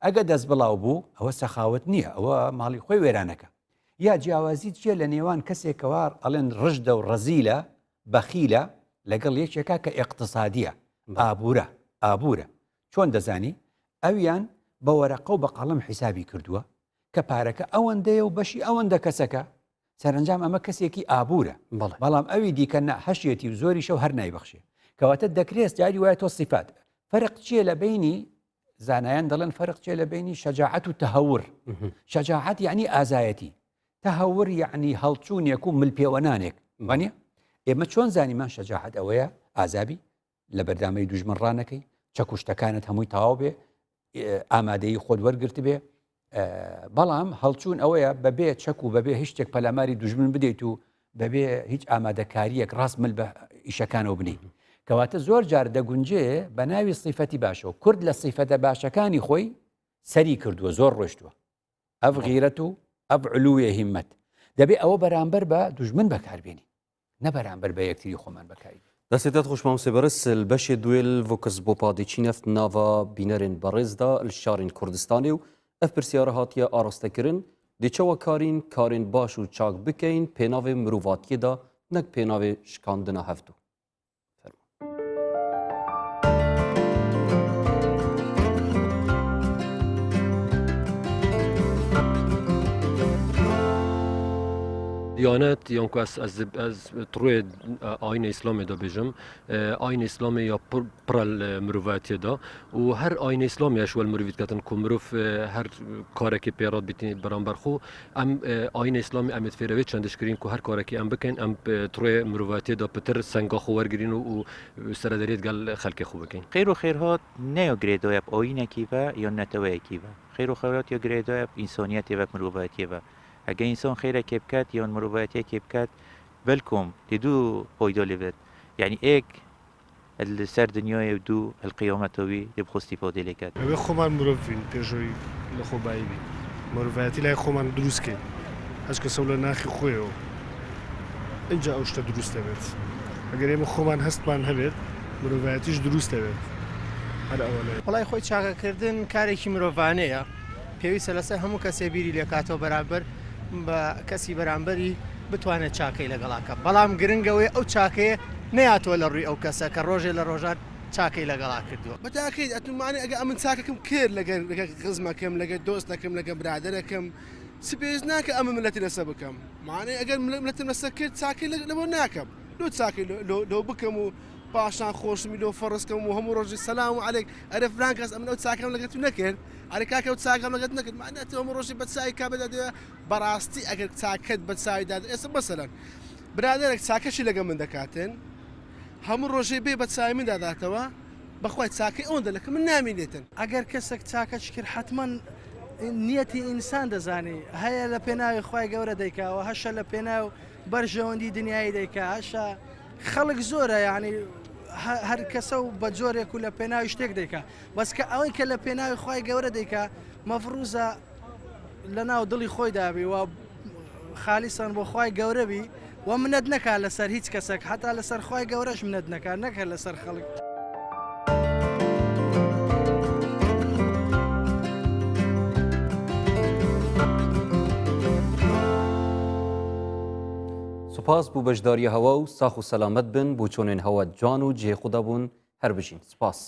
ئەگە دەست بڵاو بوو ئەوە سەخاوەت نییە ئەوە ماڵی خۆی وێرانەکە. یا جیاوازی چییە لە نێوان کەسێکەوە ئەڵێن ڕژدە و ڕەزیلە بەخیلە لەگەڵ یەکێکا کە ئیقتسادیە ئابوورە ئابوورە چۆن دەزانی ئەویان بە وەرەقە و بە قەڵەم حیسابی کردووە کە پارەکە ئەوەندەیە و بەشی ئەوەندە کەسەکە سەرنجام ئەمە کەسێکی ئابوورە بەڵام ئەوی دیکە نە هەشێتی و زۆریشە و هەر نایبەخشێ کەواتە دەکرێت جاری وایە تۆ سیفات فەرق چییە لە بینی زانایان دەڵێن فەرق چیە لە بینی شەجاعەت و تەهور شەجاعەت یعنی ئازایەتی تەهور یعنی هەڵچوونێک و ملپێوەنانێک وانە ئێمە چۆن زانیمان شەجاعەت ئەوەیە ئازابی لە بەردامەی دوژمن ڕانەکەی چەکوشتەکانت هەمووی تەواو بێ ئامادەی خۆت وەرگرت بێ بەڵام هەڵچوون ئەوەیە بەبێ چەک و بەبێ هیچ شتێک پەلاماری دوژمن بدەیت و بەبێ هیچ ئامادەکاریەک ڕاست مل بە ئیشەکانەوە بنی کەواتە زۆر جار دەگونجێ بە ناوی سیفەتی باشەوە کورد لە سیفەتە باشەکانی خۆی سەری کردووە زۆر ڕۆشتووە ئەف غیرەت و ئەف علوێ هیمەت دەبێ ئەوە بەرامبەر بە دوژمن بەکاربێنی نە بەرامبەر بە یەکتری خۆمان بەکاری بێنین. دەستێ تەت خوش مامۆستای بەڕێز ل بەشێ دوێل ڤۆکس بۆ پادێ چینەفت ناڤا بینەرێن بەڕێزدا ل شارێن کوردستانێ و ئەف پرسیارە هاتیە ئاراستە کرن دێ چەوا کارین کارێن باش و چاک بکەین پێناڤێ مروڤاتیێ دا نەک پێناڤێ شکاندنا هەڤدو. فەرموو. دیانەت یان کو ئەس ئەز ئەز تڕوێ ئاینە ئیسلامێ دا بێژم ئاینە ئیسلامێ یا پڕە مرۆڤایەتیێ دا و هەر ئاینە ئیسلامیش وەل مرۆڤی دکەتن کو مرۆڤ هەر کارێکی پێڕات بیتین بەرامبەر خو ئەم ئاینە ئیسلامی ئەمێت فێرەوێ چەندش کرین کو هەر کارێکی ئەم بکەین ئەم تڕوێ مرۆڤایەتیێ دا پتر سەنگا خو وەرگرین و سەرەدەرێت گەل خەلکێ خو بکەین. خێر و خێرهات نەیا گرێدایە ب ئایینەکی ڤە یان نەتەوەیەکی ڤە. خێر و خێرات یا گرێدایە ب ئینسانیەتێ ڤە ب مروڤایەتیێ ڤە. ئەگە ئینسان خێرەکێ بکەت یان مروڤایەتیەکێ بکەت بەلکۆم دێ دوو فایدە لێ بێت. یەعنی ئێک. ال سەر دنیایێ و دوو ال قیامەتا وی دێ بخۆ استیفادەی لێ کەت. ئەبێ خۆمان مرۆڤ بین پێش ئەوەی لەخۆبایی بین، مرۆڤایەتی لای خۆمان دروست کەین، هەچ کەسەو لە ناخی خۆیەوە ئینجا ئەو شتە دروست دەبێت، ئەگەر ئێمە خۆمان هەستمان هەبێت مرۆڤایەتیش دروست دەبێت، هەر ئەوەنەیە. وەڵای خۆی چاکەکردن کارێکی مرۆڤانەیە پێویستە لەسەر هەموو کەسێ بیری لێکاتەوە بەرامبەر بە کەسی بەرامبەری بتوانێت چاکەی لەگەڵا کە بەڵام گرنگەوەی ئەو چاکەیە نەیاتەوە لە ڕووی ئەو کەسە کە ڕۆژێ لە ڕۆژان چاکەی لەگەڵا کردووە. بە تاکید ئەتوو مانی ئەگەر ئەمن چاکەکم کرد لەگەر لەگەر خزمەکەم لەگەر دۆستەکەم لەگەر برادەرەکەم چ پێویست ناکە ئەمن ملەتی لەسەر بکەم مانێ ئەگەر ملەتم لەسەر کرد چاکەی لەبۆ ناکەم لۆ چاکەی لۆ بکەم و پاشان خۆشمی لۆ فەڕز کەم و هەموو ڕۆژی سەلام و عەلەیک ئەرێ فلان کەس ئەمن ئەو چاکەم لەگەر تو نەکرد ئەرێ کاکە ئەو چاکەم لەگەر تو نەکرد مانێ ئەتوو هەموو ڕۆژی بە چاوی کابرا دەوێ بەڕاستی ئەگەر چاکەت بە چاوی داد ئێستا مەسەلەن برادەرێک چاکەشی لەگەڵ من دەکاتن هەموو ڕۆژێ بێ بە چاوی من داداتەوە بەخوای چاکەی ئەوەندە لەکە من نامینێتن. ئەگەر کەسێک چاکەش کرد حەتمەن نیەتی ئینسان دەزانی هەیە لە پێناوی خوای گەورە دەیکا و هەشە لە پێناو بەرژەوەندی دنیایی دەیکا هەشە خەڵک زۆرە یعنی هەر کەسە و بە جۆرێک و لە پێناوی شتێک دەیکا بەس کە ئەوەی کە لە پێناوی خوای گەورە دەیکا مەفروزە لە ناو دڵی خۆیدا بی و خالیسەن بۆ خوای گەورە بی و منەت نەکا لەسەر هیچ کەسێک حتا لەسەر خوای گەورەش منەت نەکا نەک هەر لەسەر خەڵک. سوپاس بۆ بەشداریە هەوا و ساخ و سەلامەت بن بۆ چۆنێن هەوا جوان و جێ خودا بوون هەر بژین سپاس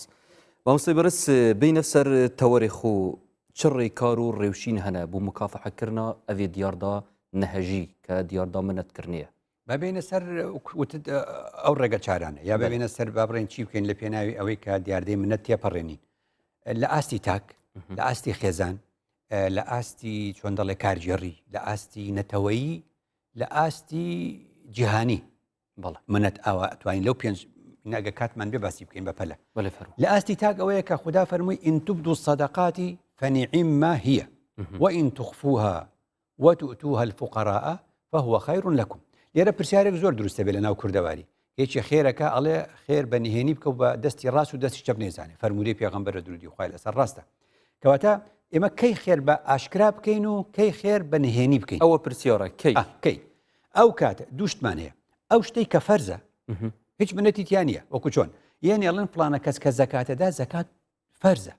مامۆستای بەڕێز بینە سەر تەوەرێ خو چ ڕێکار و ڕێوشین هەنە بۆ مکافحەکردنا ئەڤێ دیاردا نەهەژی کە دیاردا منەتکردنیە؟ با بێینە سەر وتت ئەو ڕێگە چارانە یا ببینە سەر با بڵێن چی بکەین لە پێناوی ئەوەی کە دیاردەی منەت تێپەڕێنین لە ئاستی تاک لە ئاستی خێزان لە ئاستی چۆن دەڵێ کارگێڕی لە ئاستی نەتەوەیی لە ئاستی جیهانی بەڵێ. منەت ئاوا ئەتوانین لەو پێنج ناگە کاتمان بێ باسی بکەین بە پەلە بەڵێ فەرموو. لە ئاستی تاک ئەوەیە کە خودا فەرمووی إن تبدوا الصدقات فنعما هي وإن تخفوها وتؤتوها الفقراء فهو خير لكم لێرە پرسیارێک زۆر دروستە بێ لە ناو کوردەواری یەکی خێرەکە ئەڵێ خێر بە نهێنی بکە و بە دەستی ڕاست و دەستی چەپ نێزانێ فەرموودەی پێغەمبەرە درودی خوای لەسەر ڕاستە کەواتە ئێمە کەی خێر بە ئاشکرا بکەین و کەی خێر بە نهێنی بکەین ئەوە پرسیارە کەی کەی ئەو کاتە دوو شتمان هەیە ئەو شتەی کە فەرزە هیچ منەتی تیا نییە وەکو چۆن یەن ئەڵێن فلانە کەس کە زەکاتەدا زەکات فەرزە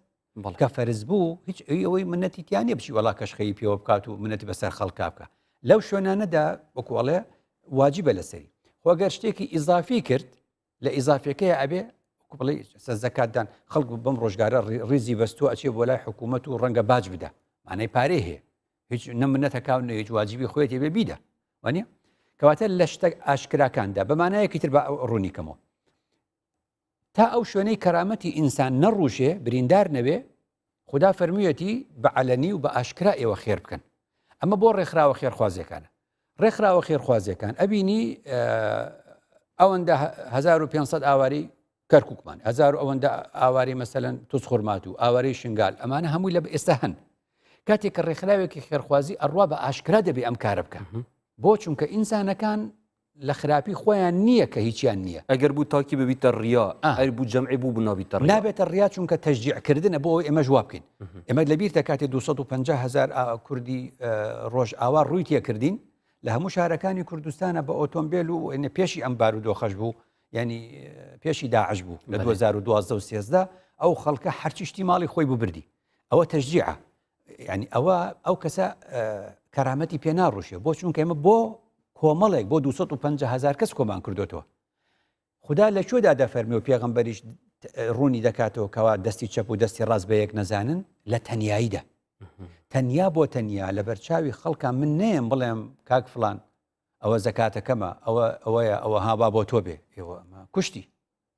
کە فەرز بوو هیچ ئەوی ئەوەی منەتی تیا نییە بچی وەڵا کەشخەی پێوە بکات و منەتی بەسەر خەڵکا بکە لەو شوێنانەدا وەکو ئەڵێ واجبە لەسەری خۆگەر شتێکی ئیزافی کرد لە ئیزافەکەی ئەبێ بڵێ زەکاتدان خەڵک بەم ڕۆژگارە ڕیزی بەستووە ئەچێ بۆ لای حکوومەت و ڕەنگە باج بدە مانای پارەی هەیە هیچ نە منەتەکە و نە هیچ واجبی خۆیەتی بێ بیدە وانە کەواتە لە شتە ئاشکراکاندا بە مانایەکی تر بە ڕوونی کەمەوە تا ئەو شوێنەی کەرامەتی ئینسان نەڕوژێ بریندار نەبێ خدا فەرموویەتی بە عەلەنی و بە ئاشکرا ئێوە خێر بکەن ئەمە بۆ ڕێکخراوە خێرخوازیەکانە ڕێکخراوە خێرخوازیەکان ئەبینی ئەوەندە 1500 ئاواری کەرککمان هزار ئەوەندە ئاواری مەسەەن توز خورمات و ئاوارەی شنگال ئەمانە هەمووی لە ئێستا هەن کاتێک کە ڕێکخراوێکی خێرخوازی ئەڕوا بە ئاشکرا دەبێ ئەم کارە بکە بۆ چونکە ئینسانەکان لە خراپی خۆیان نییە کە هیچیان نییە. ئەگەر بوو تاکی ببیتە ڕیا، ئەر بوو جەمعی بوو بوو نابیتە ڕیا. نابێتە ڕیا چونکە تەشجیع کردنە بۆ ئەوەی ئێمەش وا بکەین. ئێمە لەبیرتە کاتێ 250 هەزار کوردی ڕۆژئاوا ڕووی تێکردین لە هەموو شارەکانی کوردستانە بە ئۆتۆمبێل و پێشی ئەم بارودۆخەش بوو ینی پێشی داعش بوو لە 2012 و 13 ئەو خەڵکە هەرچی شتی ماڵی خۆی بوو بردی ئەوە تەشجیعە ینی ئەوە ئەو کەسە کەرامەتی پێ ناڕوشێ بۆ چونکە ئێمە بۆ کۆمەڵێک بۆ 250 هزار کەس کۆمان کردوێتەوە خدا لە کوێدا دەفەرمی و پێغەمبەریش ڕوونی دەکاتەوە کەوا دەستی چەپ و دەستی ڕاست بە یەک نەزانن لە تەنیاییدا تەنیا بۆ تەنیا لە بەرچاوی خەڵکان من نێم بڵێم کاک فلان ئەوە زەکاتەکەمە ئەوە ئەوەیە ئەوە ها با بۆ تۆ بێ ئێوە کوشتی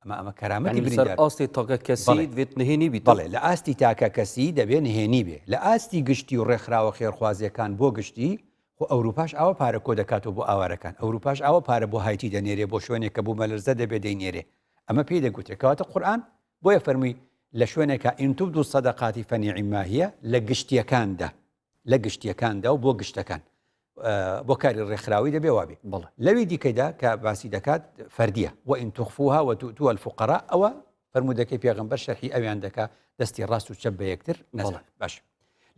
ئەمە ئەمە کەرامەتی بریندار ئاستی تاکە کەسی دەبێت نهێنی بیت بەڵێ لە ئاستی تاکە کەسی دەبێت نهێنی بێ لە ئاستی گشتی و ڕێکخراوە خێرخوازیەکان بۆ گشتی خۆ ئەوروپاش ئاوا پارە کۆ دەکاتەوە بۆ ئاوارەکان ئەوروپاش ئاوا پارە بۆ هایتی دەنێرێ بۆ شوێنێک کە بوومەلەرزە دەبێ دەینێرێ ئەمە پێی دەگوترێ کەواتە قورئان بۆیە فەرمووی لە شوێنێکا إن تبدوا الصدقات فنعما هي لە گشتیەکاندا لە گشتیەکاندا و بۆ گشتەکان. بۆ کاری ڕێکخراوی دەبێ وابێ لەوی دیکەدا کە باسی دەکات فەردیە وإن تخفوها وتؤتوها الفقراء ئەوە فەرموودەکەی پێغەمبەر شەرحی ئەویان دەکا دەستی ڕاست و چەپ بە یەکتر نەزان باش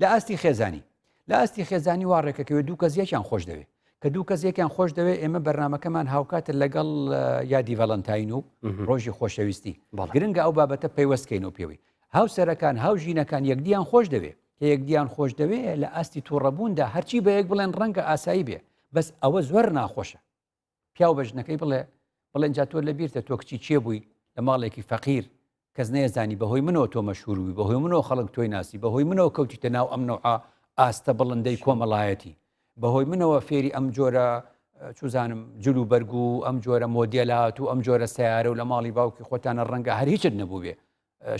لە ئاستی خێزانی لە ئاستی خێزانی وا ڕێکەکەوێت دوو کەس یەکیان خۆش دەوێت کە دوو کەس یەکیان خۆش دەوێت ئێمە بەرنمەکەمان هاوکاتە لەگەڵ یادی ڤەلەنتاین و ڕۆژی خۆشەویستی گرنگە ئەو بابەتە پەیوەستکەین و پێوەی هاوسەرەکان هاوژینەکان یەکدیان خۆش دەوێت کە یەکدیان خۆش دەوێ لە ئاستی تووڕەبووندا هەرچی بە یەک بڵێن ڕەنگە ئاسایی بێ بەس ئەوە زۆر ناخۆشە پیاو بە ژنەکەی بڵێ بڵێن جا تۆ لە بیرتە تۆ کچی کێ بووی لە ماڵێکی فەقیر کەس نەیەزانی بەهۆی منەوە تۆ مەشهور بووی بەهۆی منەوە خەڵک تۆی ناسی بەهۆی منەوە کەوتیتە ناو ئەم نەوعە ئاستە بڵندەی کۆمەڵایەتی بەهۆی منەوە فێری ئەم جۆرە چوزانم جل و بەرگ و ئەم جۆرە مۆدیلات و ئەم جۆرە سیارە و لە ماڵی باوکی خۆتانە ڕەنگە هەر هیچت نەبوو بێ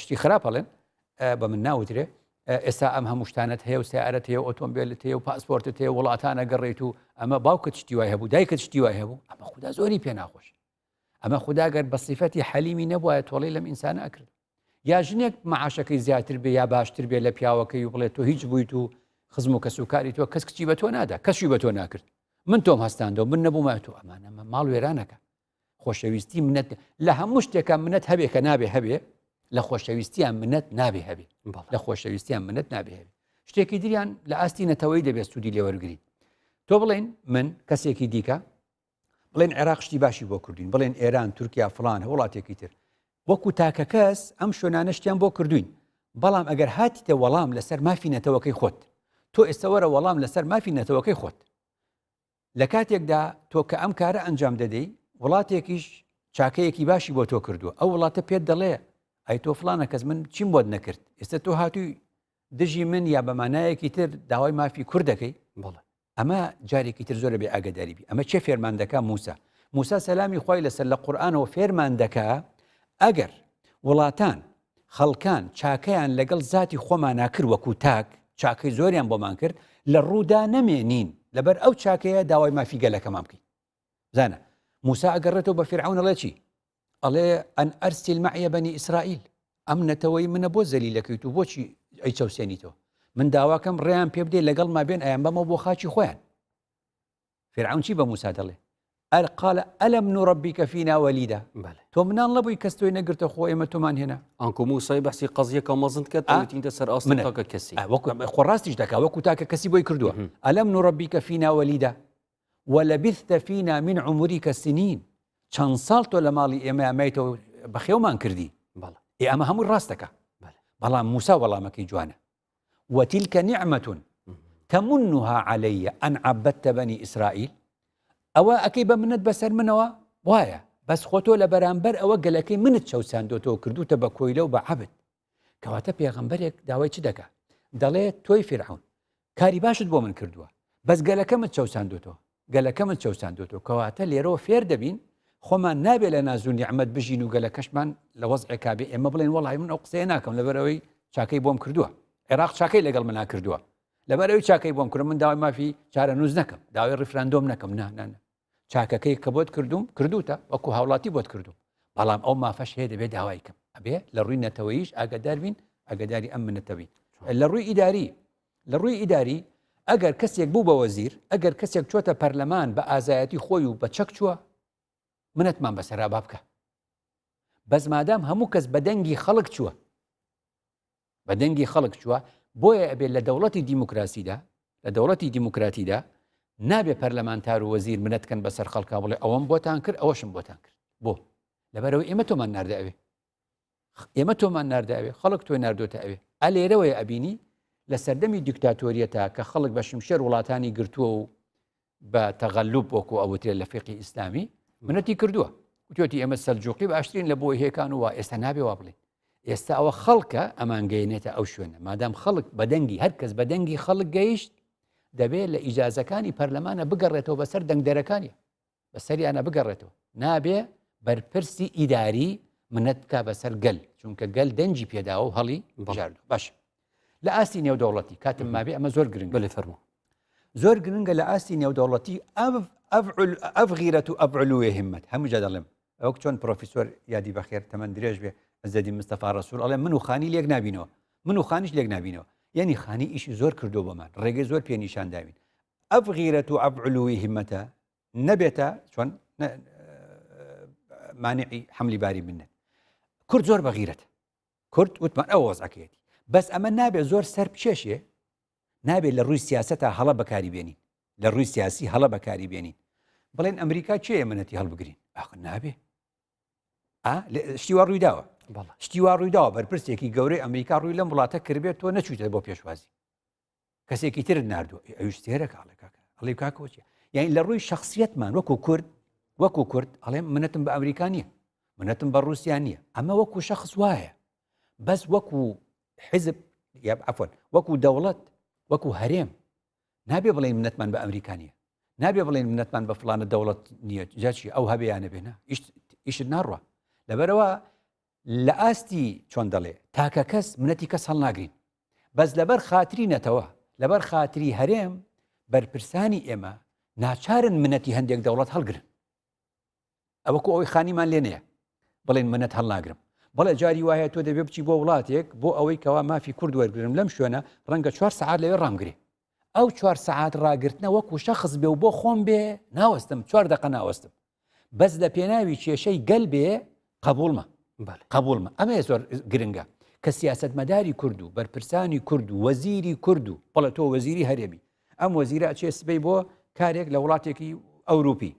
شتی خراپ ئەڵێن بە من ناوترێ ئێستا ئەم هەموو شتانت هەیە و سیارەت هەیە و ئۆتۆمبیلت هەیە و پاسپۆرتت هەیە وڵاتانە گەڕێیت و ئەمە باوکت شتی وای هەبوو دایکت شتی وای هەبوو ئەمە خودا زۆری پێ ناخۆش ئەمە خودا گەر بە سیفەتی حەلیمی نەبوایە تۆڵەی لەم ئینسانە ئەکرد یا ژنێک معاشەکەی زیاتر بێ یا باشتر بێ لە پیاوەکەی و بڵێ تۆ هیچ بوویت و خزم و کەسوکاری تۆ کەس کچی بە تۆ نادا کەشی بە تۆ ناکرد من تۆم هەستاندەوە من نەبوومە تۆ ئەمانە ماڵ وێرانەکە خۆشەویستی منەت لە هەموو شتێکە منەت هەبێ کە نابێ هەبێ لە خۆشەویستیان منەت نابێ هەبێ لە خۆشەویستیان منەت نابێ هەبێ شتێکی دریان لە ئاستی نەتەوەی دەبێت سوودی لێوەرگین تۆ بڵێن من کەسێکی دیکە بڵێن عێراق شتی باشی بۆ کردوین بڵێن ئێران تورکیا فلان وڵاتێکی تر وەکو تاکە کەس ئەم شوێنانە شتیان بۆ کردوین بەڵام ئەگەر هاتیتە وەڵام لەسەر مافی نەتەوەکەی خۆت تۆ ئێستا وەرە وەڵام لەسەر مافی نەتەوەکەی خۆت لە کاتێکدا تۆ کە ئەم کارە ئەنجام دەدەی وڵاتێکیش چاکەیەکی باشی بۆ تۆ کردووە ئەو وڵاتە پێت دەڵێ ئەی تۆ فلانە کەس من چیم بۆت نەکرد ئێستا تۆ هاتووی دژی من یا بە مانایەکی تر داوای مافی کورد دەکەی بەڵێ ئەمە جارێکی تر زۆرە بێ ئاگداری بی ئەمە چێ فێرمان دەکا موسا موسا سەلامی خوای لەسەر لە قورئانەوە فێرمان دەکا ئەگەر وڵاتان خەڵکان چاکەیان لەگەڵ زاتی خۆمانا کرد وەکو تاک، چاکەی زۆریان بۆمان کرد، لە ڕوودا نەمێنین، لەبەر ئەو چاکەیە داوای مافی گەلەکەمان بکەین. بزانە موسا ئەگەڕێتەوە بە فیرعەون ئەڵێ چی؟ ئەڵێ ئەن ئەرسل مەعیە بەنی ئیسرائیل، ئەم نەتەوەی منە بۆ زەلیلەکەیت و بۆچی ئەیچەوسێنیتەوە؟ من داواکەم ڕێیان پێ بدەی لەگەڵما بێن ئەیانبەمەوە بۆ خاکی خۆیان. فیرعەون چی بە موسا دەڵێ؟ ئەر قال ئەلم نربیک فینا وەلیدا تۆ مناڵ نەبووی کەس تۆی نەگرتە خۆ ئێمە تۆمان هێنا ئەنکۆ موسای بەحسی قەزیەکە مەزن کرد تینتە سەر ئاست من تاکە کەسی وەکو خۆ ڕاستیش دەکا وەکو تاکە کەسی بۆی کردووە ئەلم نربیک فینا وەلیدا ولبثت فینا من عمرک سنین چەند ساڵ تۆ لە ماڵی ئێمە مایتەوە بەخێومان کردی ئێ ئەمە هەموو ڕاستەکە بەڵام موسا وەڵامەکەی جوانە وتلک نعمة تمنها علی ان عبدت بنی اسرائیل ئەوە ئەکەی بە منەت بەسەر منەوە وایە بەس خۆ تۆ لە بەرامبەر ئەوە گەلەکەی منت چەوساندۆتەوە کردوتە بە کۆیلە و بە عەبد کەواتە پێغەمبەرێک داوای چ دەکا دەڵێ تۆی فیرعەون کاری باشت بۆ من کردووە بەس گەلەکەمت چەوساندۆتەوە گەلەکەمت چەوساندۆتەوە کەواتە لێرەوە فێر دەبین خۆمان نابێ لە ناز و نیعمەت بژین و گەلەکەشمان لە وەزعێکا بێ ئێمە بڵێن وەڵی من ئەو قسەیە ناکەم لەبەرئەوەی چاکەی بۆم کردووە عێراق چاکەی لەگەڵ منا کردووە لەبەرئەوەی چاکەی بۆم کرد من داوای مافی چارەنووس نەکەم داوای ڕیفراندۆم نەکەم نا نا نا چاکەکەی کە بۆت کردوم کردوتە وەکو هاوڵاتی بۆت کردوم بەڵام ئەو مافەش هەیە دەبێت داوای کەم ئەبێ لە ڕووی نەتەوەیش ئاگادار بین ئاگاداری ئەم منەتەوین لە ڕووی ئیداری لە ڕووی ئیداری ئەگەر کەسێک بوو بە وەزیر، ئەگەر کەسێک چۆتە پەرلەمان بە ئازایەتی خۆی و بە چەک چووە، منەتمان بەسەرا با بکا. بەس مادام هەموو کەس بە دەنگی خەڵک چووە، بە دەنگی خەڵک چووە، بۆیە ئەبێ لە دەوڵەتی دیموکراسیدا، لە دەوڵەتی دیموکراتیدا نابێ پەرلەمانتار و وەزیر منەت کەن بەسەر خەڵکا بڵێ ئەوەم بۆتان کرد، ئەوەشم بۆتان کرد. بۆ؟ لەبەرئەوەی ئێمە تۆمان ناردە ئەوێ. ئێمە تۆمان ناردە ئەوێ خەڵک تۆی ناردۆتە ئەوێ ئە لێرەوەی ئەبینی لە سەردەمی دیکتاتۆریەتا کە خەڵک بە شمشێر وڵاتانی گرتووە و بە تەغەلوب وەکو ئەوترێت لە فقی ئیسلامی منەتی کردووە وتێتی ئێمە سەلجوقی باشترین لە بۆی هێکان و ئێستا نابێ وا بڵێن ئێستا ئەوە خەڵکە ئەمانگەێنێتە ئەو شوێنە مادام خەڵک بەدەنگی هەر کەس بەدەنگی خەڵک گەیشت دەبێت لە ئیجازەکانی پەرلەمانە بگەڕێتەوە بەسەر دەنگدەرەکانی بەسەریانە بگەڕێتەوە نابێ بەرپرسی ئیداری منەت بک بەسەر گەل چونکە گەل دەنگی پێداوە و هەڵی بژارد باش لە ئاستی نێودەوڵەتی کاتم مابێ ئەمە زۆر گرنگ بەێ فەرمو زۆر گرنگە لە ئاستی نێودەوڵەتی ئەف غیرەت و ئەفعلوێ همت هەموو جا دەڵێم ئەوەک چۆن پرۆفیسۆر یادی بەخێر تەمەن درێژ بێ عزەدین مستەفا ڕەسوول ئەڵێ من و خانی لێک نابینەوە من و خانیش لێک نابینەوە یعنی خانی ئیشی زۆر کردو بۆمان ڕێگەی زۆر پێ نیشان داوین. ئەف غیرەت و ئەف علوی هیمەتە نەبێتە چۆن مانعی حملی باری منەت کورد زۆر بە غیرەت کورد وتمان ئەو وەزعەکەیەتی بەس ئەمە نابێت زۆر سەر بچێشێ نابێت لە ڕووی سیاسەتا هەڵە بەکاری بێنین لە ڕووی سیاسی هەڵە بەکاری بێنین بڵێن ئەمریکا کێیە منەتی هەڵبگرین ئاخ نابێ شتی وا ڕوویداوە شتی وا ڕوویداوە بەرپرسێکی گەورەی ئەمریکا ڕووی لەم وڵاتە کردبێت تۆ نەچوویتە بۆ پێشوازی کەسێکی ترت نردووە ئەویش تێرەکە ئەڵێ کاکە ئەڵێ کاکەوە چیە یعنی لە ڕووی شخصیتمان وەکو کورد وەکو کورد ئەڵێ منەتم بە ئەمریکا نییە منەتم بە رووسیا نییە ئەمە وەکو شخص وایە بەس وەکو حزب عفوا وەکو دەوڵەت وەکو هەرێم نابێ بڵێن منەتمان بە ئەمریکا نییە نابێ بڵێن منەتمان بە فلانە دەوڵەت نییە جاچی ئەو هەبیانە بێنە ئیشت ناڕوە لەبەرەوە لە ئاستی چۆن دەڵێ تاکە کەس منەتی کەس هەڵناگرین بەس لەبەر خاتری نەتەوە لەبەر خاتری هەرێم بەرپرسانی ئێمە ناچارن منەتی هەندێک دەوڵەت هەڵگرن ئەوەکو ئەوەی خانیمان لێ نەیە بڵێن منەت هەڵناگرم بەڵێ جاری وایە تۆ دەبێ بچی بۆ وڵاتێک بۆ ئەوەی کەوا مافی کورد وەرگرم لەم شوێنە ڕەنگە چوار سەعات لەوێ ڕامگرێ ئەو چوار سەعات ڕاگرتنە وەکو شەخص بێ و بۆ خۆم بێ ناوەستم چوار دەقە ناوەستم بەس لە پێناوی کێشەی گەل بێ قبوڵمە قبوڵمە ئەمە زۆر گرنگە کە سیاستمەداری کورد و بەرپرسانی کورد و وەزیری کورد و بەڵێ تۆ وەزیری هەرێمی ئەم وەزیرە ئەچێ سبەی بۆ کارێک لە وڵاتێکی ئەوروپی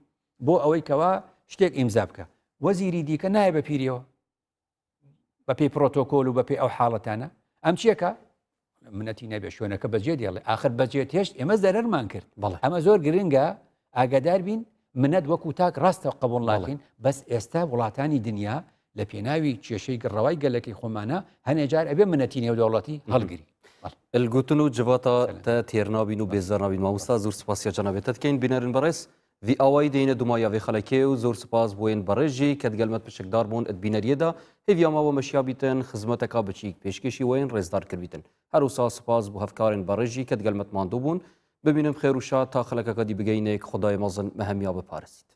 بۆ ئەوەی کەوا شتێک ئیمزا بکە وەزیری دیکە نایە بە پیریەوە بە پێی پرۆتۆکۆل و بە پێی ئەو حاڵەتانە ئەم چیەکە منەتی نەبێ شوێنەکە بەجێ دێڵێ ئاخر بەجێت هێشت ئێمە زەرەرمان کرد بەڵێ ئەمە زۆر گرنگە ئاگادار بین منەت وەکو تاک ڕاستە قبول ناکەین بەس ئێستا وڵاتانی دنیا لە پێناوی کێشەی گڕەوای گەلەکەی خۆمانە هەنێ جار ئەبێ منەتی نێودەوڵەتی هەڵگری. الگوتن و جڤاتا تە تێر نابین و بێزار نابین مامۆستا زۆر سپاسیا جەنابێ تە دکەین بینەرن بەڕێز ڤی ئاوایی دێینە دومایا ڤێ خەلەکێ و زۆر سپاس بۆ ێن بەڕێز ژی کە دگەل مەت پشکدار بوون ئت بینەریێ دا هێڤیا ماوە مەشیا بیتن خزمەتەکا بچیک پێشکێشی وەێن ڕێزدار کردبیتن هەروسا سپاس بۆ هەڤکارێن بەڕێز ژی کە دگەل مەت ماندوو بوون ببینم خێر و شاد تا خەلەکەکە دی بگەینێک خودای مەزن مە هەمیا بپارسیت.